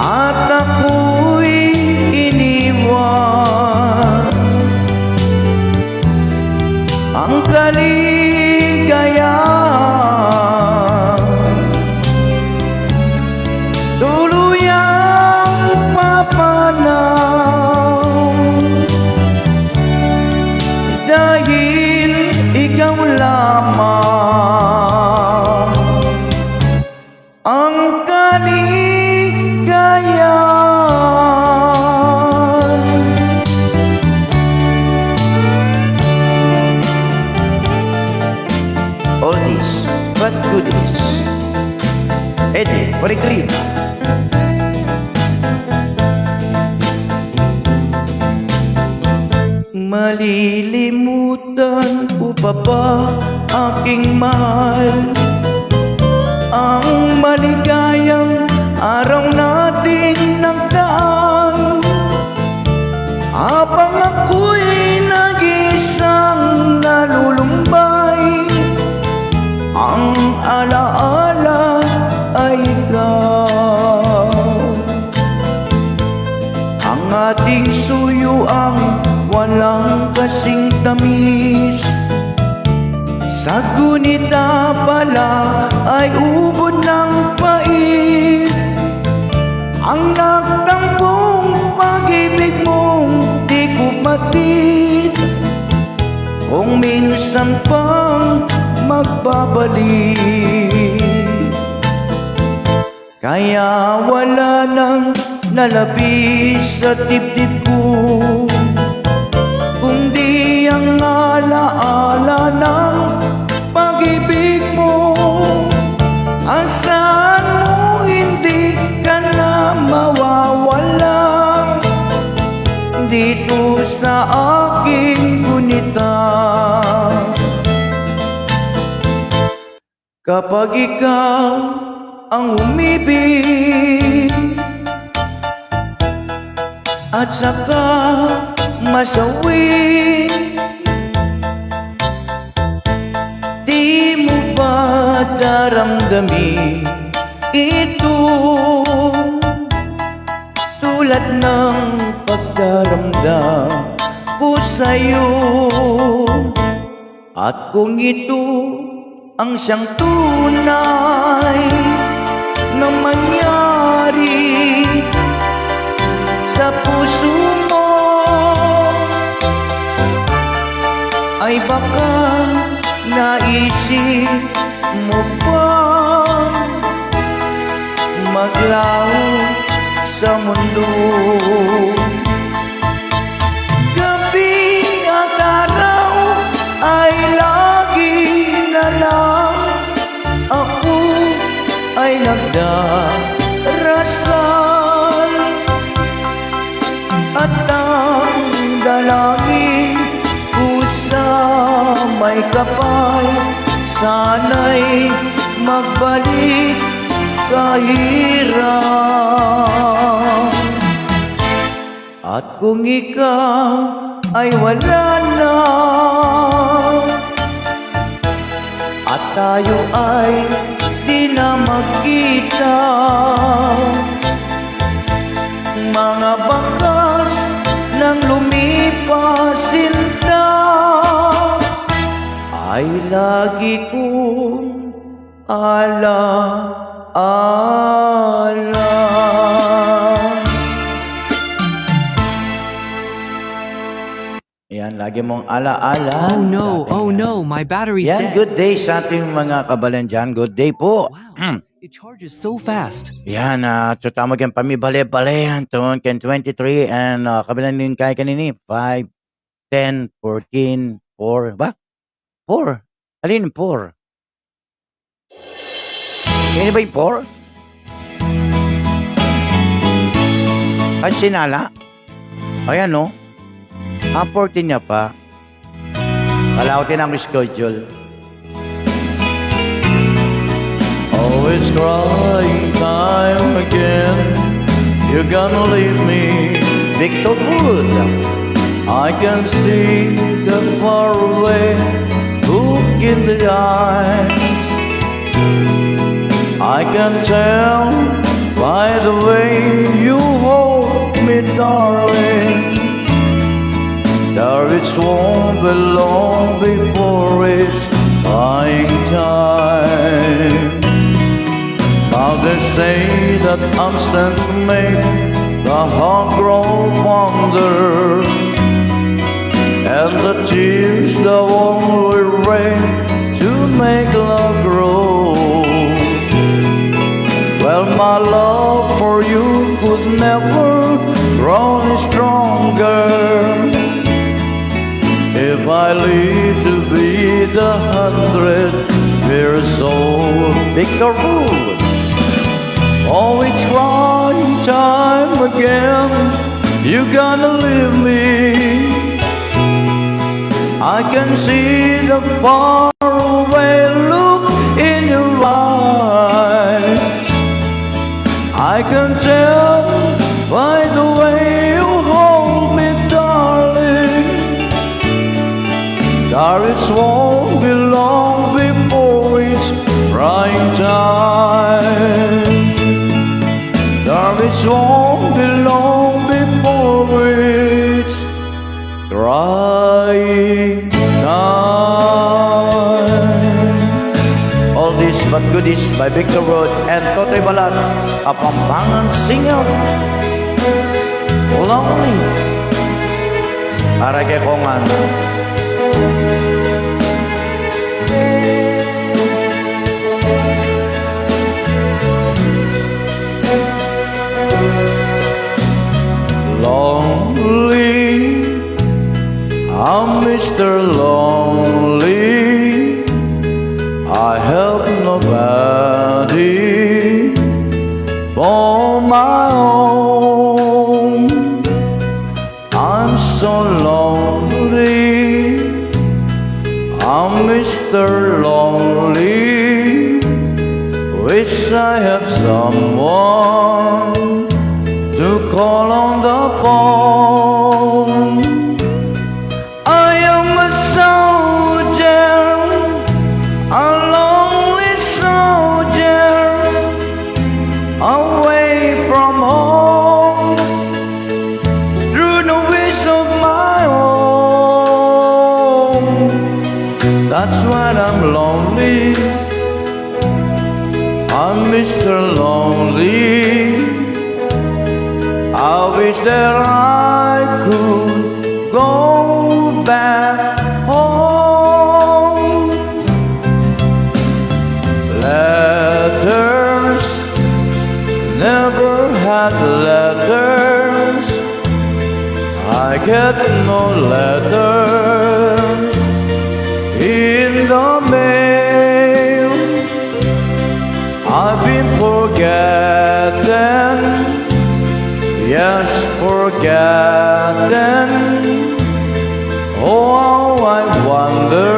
at ako'y iniwan, ang kaligayahan tuluyang papanaw, dahil ikaw lamang ang kaligayahan. Oldies but goodies. Eddie Peregrina. Malilimutan ko pa ba, aking mahal, ang maligayang araw nating nagdaan? Habang ako'y nag-iisang nalulumbay, ang alaala ay ikaw. Ang ating suyuang walang kasing tamis, sa gunita pala ay ubod ng pait. Ang nagtampong pag-ibig mong di ko matid, kung minsan pang magbabalik. Kaya wala nang nalabi sa dibdib ko, kundi ang alaala ng pag-ibig mo. Asahan mong hindi ka na mawawala dito sa aking gunita. Kapag ikaw ang umibig at saka masawi, di mo ba daramdamin ito? Tulad ng pagdaramdam ko sa'yo. At kung ito ang siyang tunay na mangyari sa puso mo, ay baka naisip mo pa maglaho sa mundo. Gabi at araw ay lagi na lang ako ay nagdarasal, at ang dalangin ko sa may kapal, sana'y magbalik kahirap. At kung ikaw ay wala na, at tayo ay di na magkita, mga bakas nang lumipas sinta ay lagi kong ala-ala. Yan, lagi mong ala-ala. Oh no, oh no, my battery's dead. Yan, good day sa ating mga kabalen dyan. Good day po. Wow, it charges so fast. Yan, ah, so tama keng pamibale-bale yan, ton, keng twenty-three, and, ah, kabilang din kay kanini, five, ten, fourteen, four, ba? Four. Alin four? Ini ba yung four? Ay, sinala. Ayan, no? Ang fourteen niya pa. Wala ko tinang schedule. Oh, it's crying time again. You're gonna leave me. Victor Wood. I can see the far away look in the eyes. I can tell by the way you hold me, darling, that it won't be long before it's crying time. Now they say that absence make the heart grow fonder, and the tears that only rain to make love grow. Well, my love for you could never grow stronger if I live to be the hundred years old. Victor Wood. Oh, it's crying time again. You're gonna leave me. I can see the far away look in your eyes. I can tell by the way you hold me, darling, that it won't be long before it's crying time. That it won't be long before it's crying time. Oldies but goodies by Victor Wood and Totoy Balat, Kapampangan singer. Lonely. Para kay Kongan. Lonely, I'm Mister Lonely. I have nobody for my own. I'm so lonely. I'm Mister Lonely. Wish I have someone to call on the phone. I am a soldier, a lonely soldier, away from home, through no wish of my own. That's why I'm lonely. I'm Mister Lonely. I wish that I could go back home. Letters, never had letters. I get no letters in the mail. I've been forgotten, yes, forgotten. Oh, how I wonder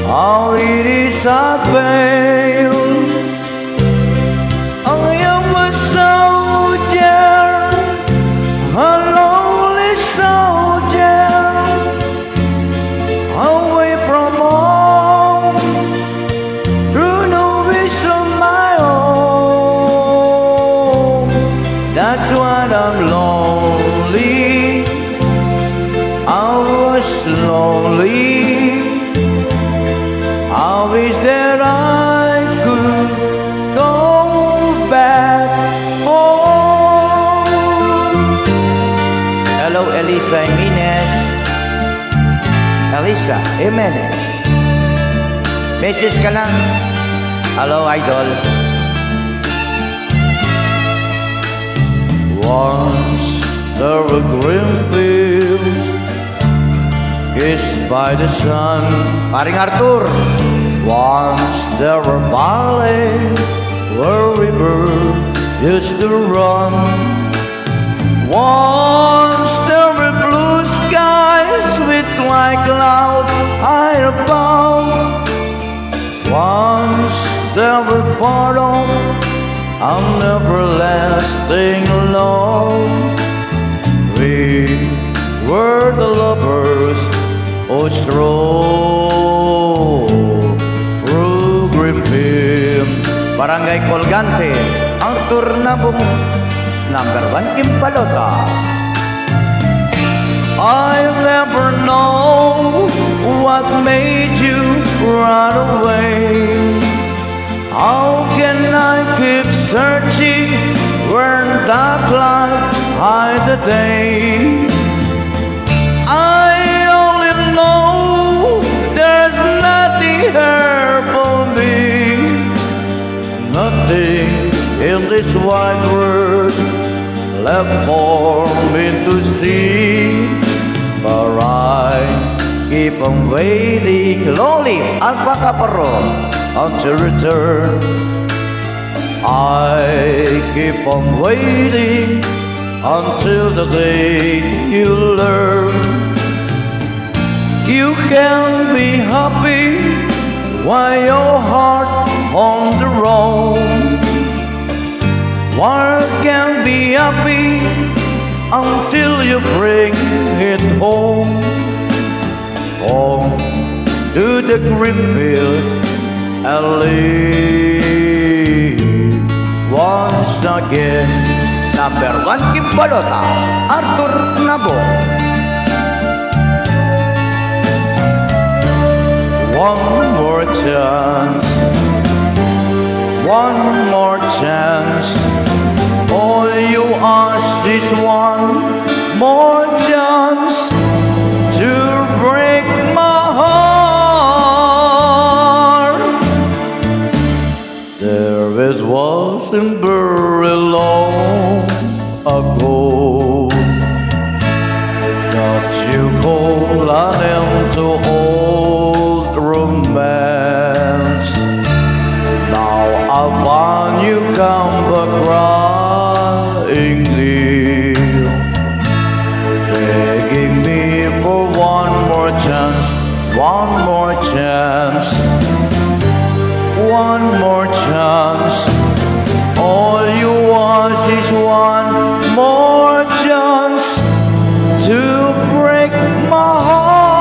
how it is I fail. I am a soldier, a lonely soldier, away from home, through no wish of my own. That's why I'm lonely. I was lonely. I wish that I could go back home. Hello, Elisa Jimenez. Elisa Jimenez. Message ka lang. Hello, idol. Once there were green fields kissed by the sun. Paring Arthur. Once there were valleys where river used to run. Once there were blue skies with white clouds high above. Once there were part of an everlasting love. We were the lovers who stroll through green fields. Barangay Colgante, Arthur Nabong, number one king balota. I never know what made you run away. How can I keep searching when dark clouds hide the day? I only know there's nothing here for me. Nothing in this wide world left for me to see. But I keep on waiting. Long live Alpaca Parro, until return. I keep on waiting until the day you learn. You can be happy while your heart on the road. One can be happy until you bring it home. Home to the green fields and live once again. Number one king balota, Arthur Nabong. One more chance, one more chance. All you ask is one more chance to break my heart. There it was in very long ago that you call an end to old romance. Now I find you come back cryingly, begging me for one more chance, one more chance, one more chance. All you want is one more chance to break my heart.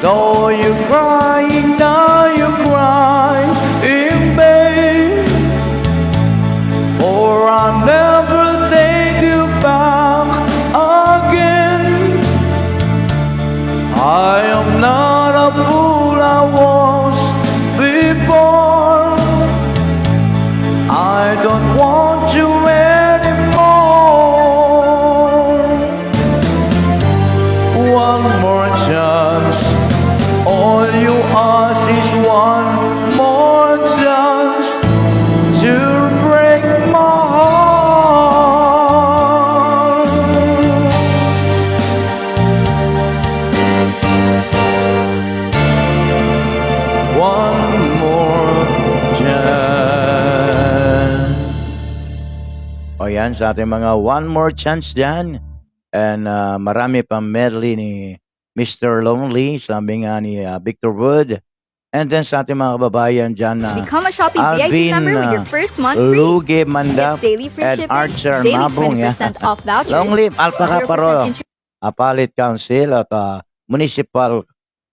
Though you cry, now you cry in vain. For I'll never take you back again. I am not a fool I was before. I don't want you anymore. One more chance. All you ask is one more chance to break my heart. One more chance. O yan, sa ating mga one more chance dyan. And ah, marami pang medley ni Mister Lonely, sabi nga ni ah, Victor Wood. And then sa ating mga kababayan dyan na Become a Shopee V I P Alvin member with your ah, first month free. Luge Mandap Get daily free and shipping, Archer daily Mabung, yan. Twenty percent off vouchers, Long live Alpaca zero percent Parro, interest. Apalit Council at ah, Municipal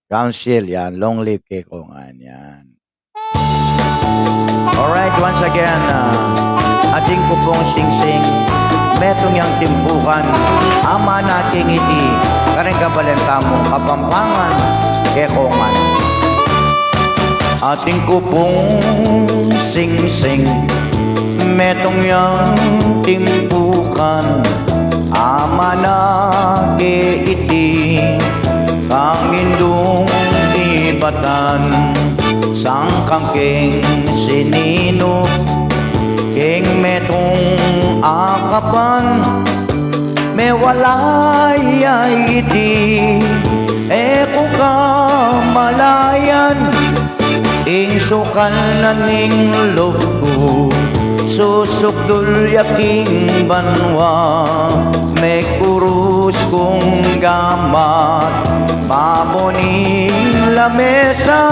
Council, yan. Long live ke kongan, yan. Alright, once again, ah, atin ku pung singsing, metung yang timpukan, amana king iti, karing kabalen tamung Kapampangan, ke kongan. Atin ku pung singsing, metung yang timpukan, amana ke iti, kang indung ibatan, sangkan keng sininup, keng metung a kapan, mewala ya iti, e ku kamalayan, ing sukan na ning lub ku, Susukdul ya king banua, mekurus kung gamat, babo ning lamesa,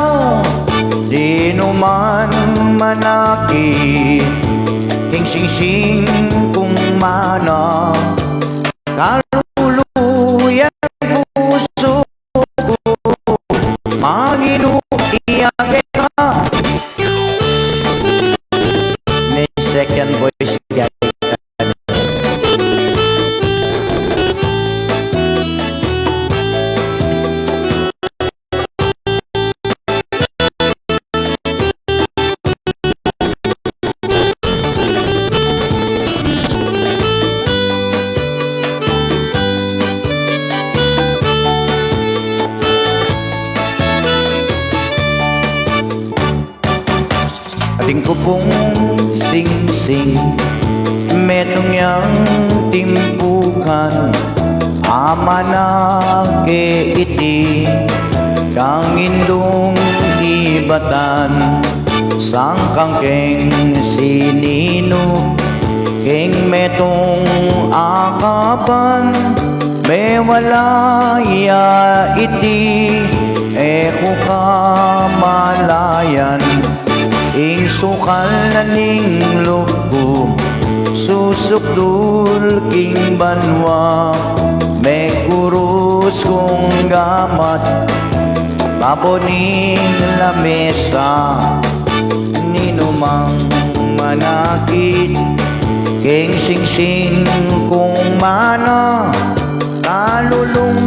dinuman manakit, king singsing kung mana, kalulu yang pusu ku, manginu iya keka. May second voice kaya. Atin ku pung singsing, metung yang timpukan, amana ke iti, kang indung ibatan, sangkang keng sininu, keng metung akapan, mewala ya iti, e ku kamalayan, ing sukal na ning lub ku, susukdul king banua, mekurus kung gamat, babo ning lamesa, ninumang manakit, king singsing kung mana, kalulung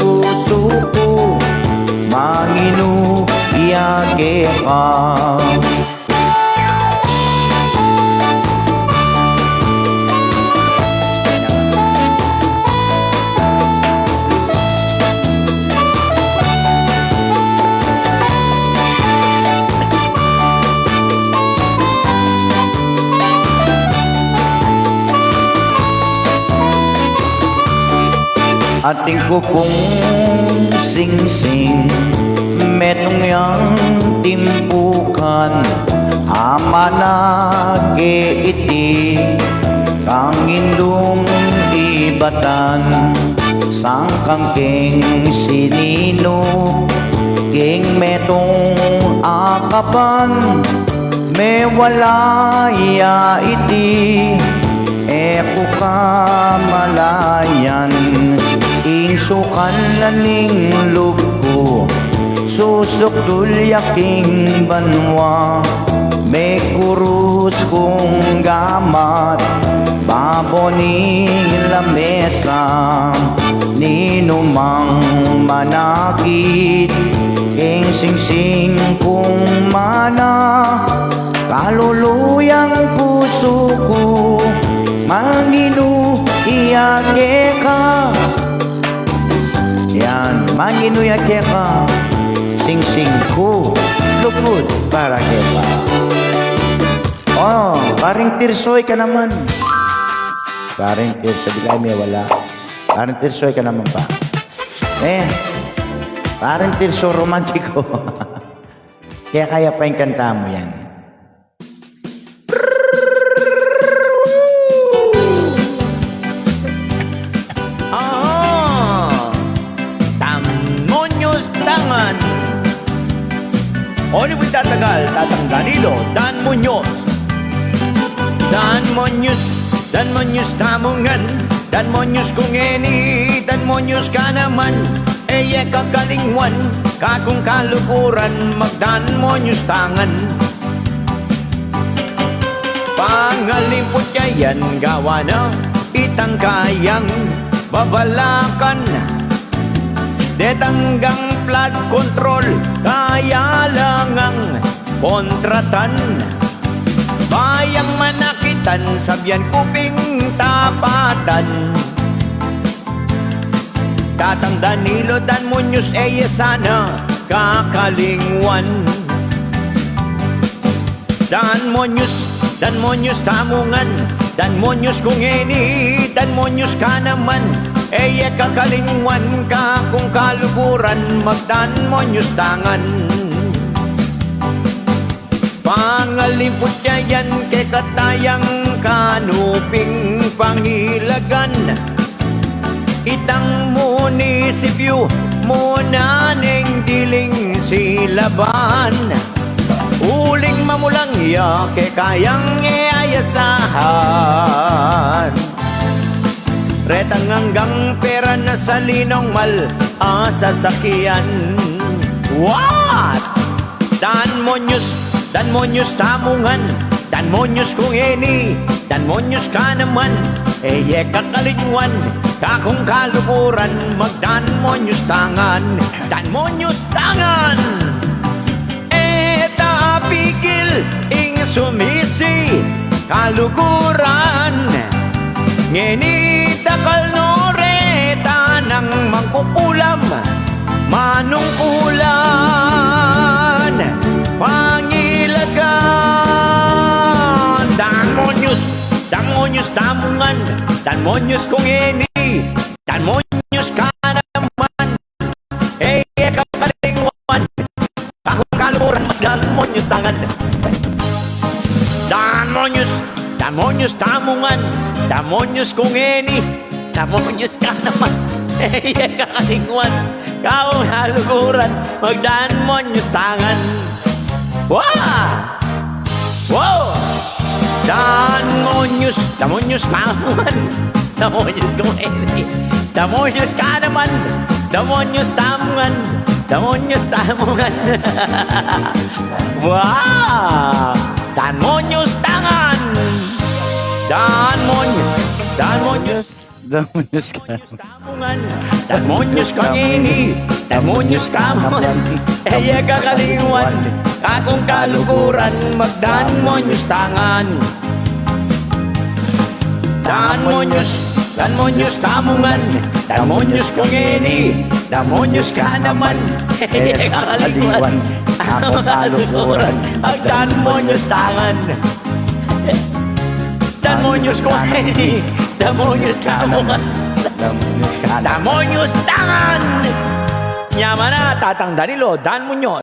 pusu ku, manginu iya keka. Atin ku pung singsing, metung yang timpukan, amana ke iti, kang indung ibatan, sangkang keng sininu, keng metung akapan, mewala ya iti, e ku kamalayan, ing sukal na ning lub ku, susukdul ya king banua, mekurus kung gamat, babo ning lamesa, ninumang manakit, king singsing kung mana, kalulu yang pusu ku, manginu iya keka. Yan, manginu iya keka, singsing ku, lugud para keka. O, paring Tirso, ika naman. Paring Tirso, bigay me wala. Paring Tirso, ika naman pa. E, paring Tirso romantiko. Kaya, kaya pa ing kanta mu yan. Aha! Damonyos Tangan. Oli pu tatagal, Tatang Danilo, Damonyos. Damonyos, damonyos tamu ngan, damonyos ku ngeni, damonyos ka naman. E ye kakalingwan, kakung kaluguran, magdamonyos tangan. Pangalimput ya yan gawa na itang kayang babalakan. Detang gang flood control, kaya lang ang kontratan. Bayang manakitan, sabyan ku pin tapatan. Tatang Danilo, damonyos e ye sana kakalingwan. Damonyos, damonyos tamu ngan, damonyos ku ngeni, damonyos ka naman. E ye kakalingwan, kakung kaluguran, magdamonyos tangan. Pangalim putya yan, kekatayang kanuping pangilagan. Itang munisipyu muna neng diling silaban. Uling mamulang ya kekayang e ayasahan. Retang anggang pera na sa linong mal a sasakyan. What? Danmonyus, danmonyus tamu ngan, danmonyus ku ngeni, danmonyus ka naman, e ye kakalingwan, kakung kaluguran, magdanmonyus tangan, danmonyus tangan. E ta apigil ing sumisi kaluguran. Ngeni dakal no reta nang mangkukulam, manungkulan, pangilagan. Danmonyus, danmonyus tamu ngan, danmonyus ku ngeni, danmonyus ka naman, e ye kakalingwan, kakung kaluguran, magdanmonyus tangan. Danmonyus, danmonyus tamu ngan, danmonyus ku ngeni, danmonyus ka naman, e ye kakalingwan, kakung kaluguran, magdanmonyus tangan. Wa! Wow! Danmonyus, danmonyus tamu ngan, danmonyus ku ngeni, danmonyus ka naman, danmonyus tamu ngan, danmonyus tamu ngan. Wa! Danmonyus tangan. Danmony-, danmonyus. Danmonyus ka. Danmonyus ka ngeni, danmonyus ka naman, e ye kakalingwan, kakung kaluguran, magdanmonyus tangan. Danmonyus, danmonyus tamu ngan, danmonyus ku ngeni, danmonyus ka naman, e ye kakalingwan, kakung kaluguran, magdanmonyus tangan. Danmonyus ku ngeni, danmonyus tamu ngan, danmonyus ka naman, danmonyus tangan. Nya mana, Tatang Danilo, danmonyus.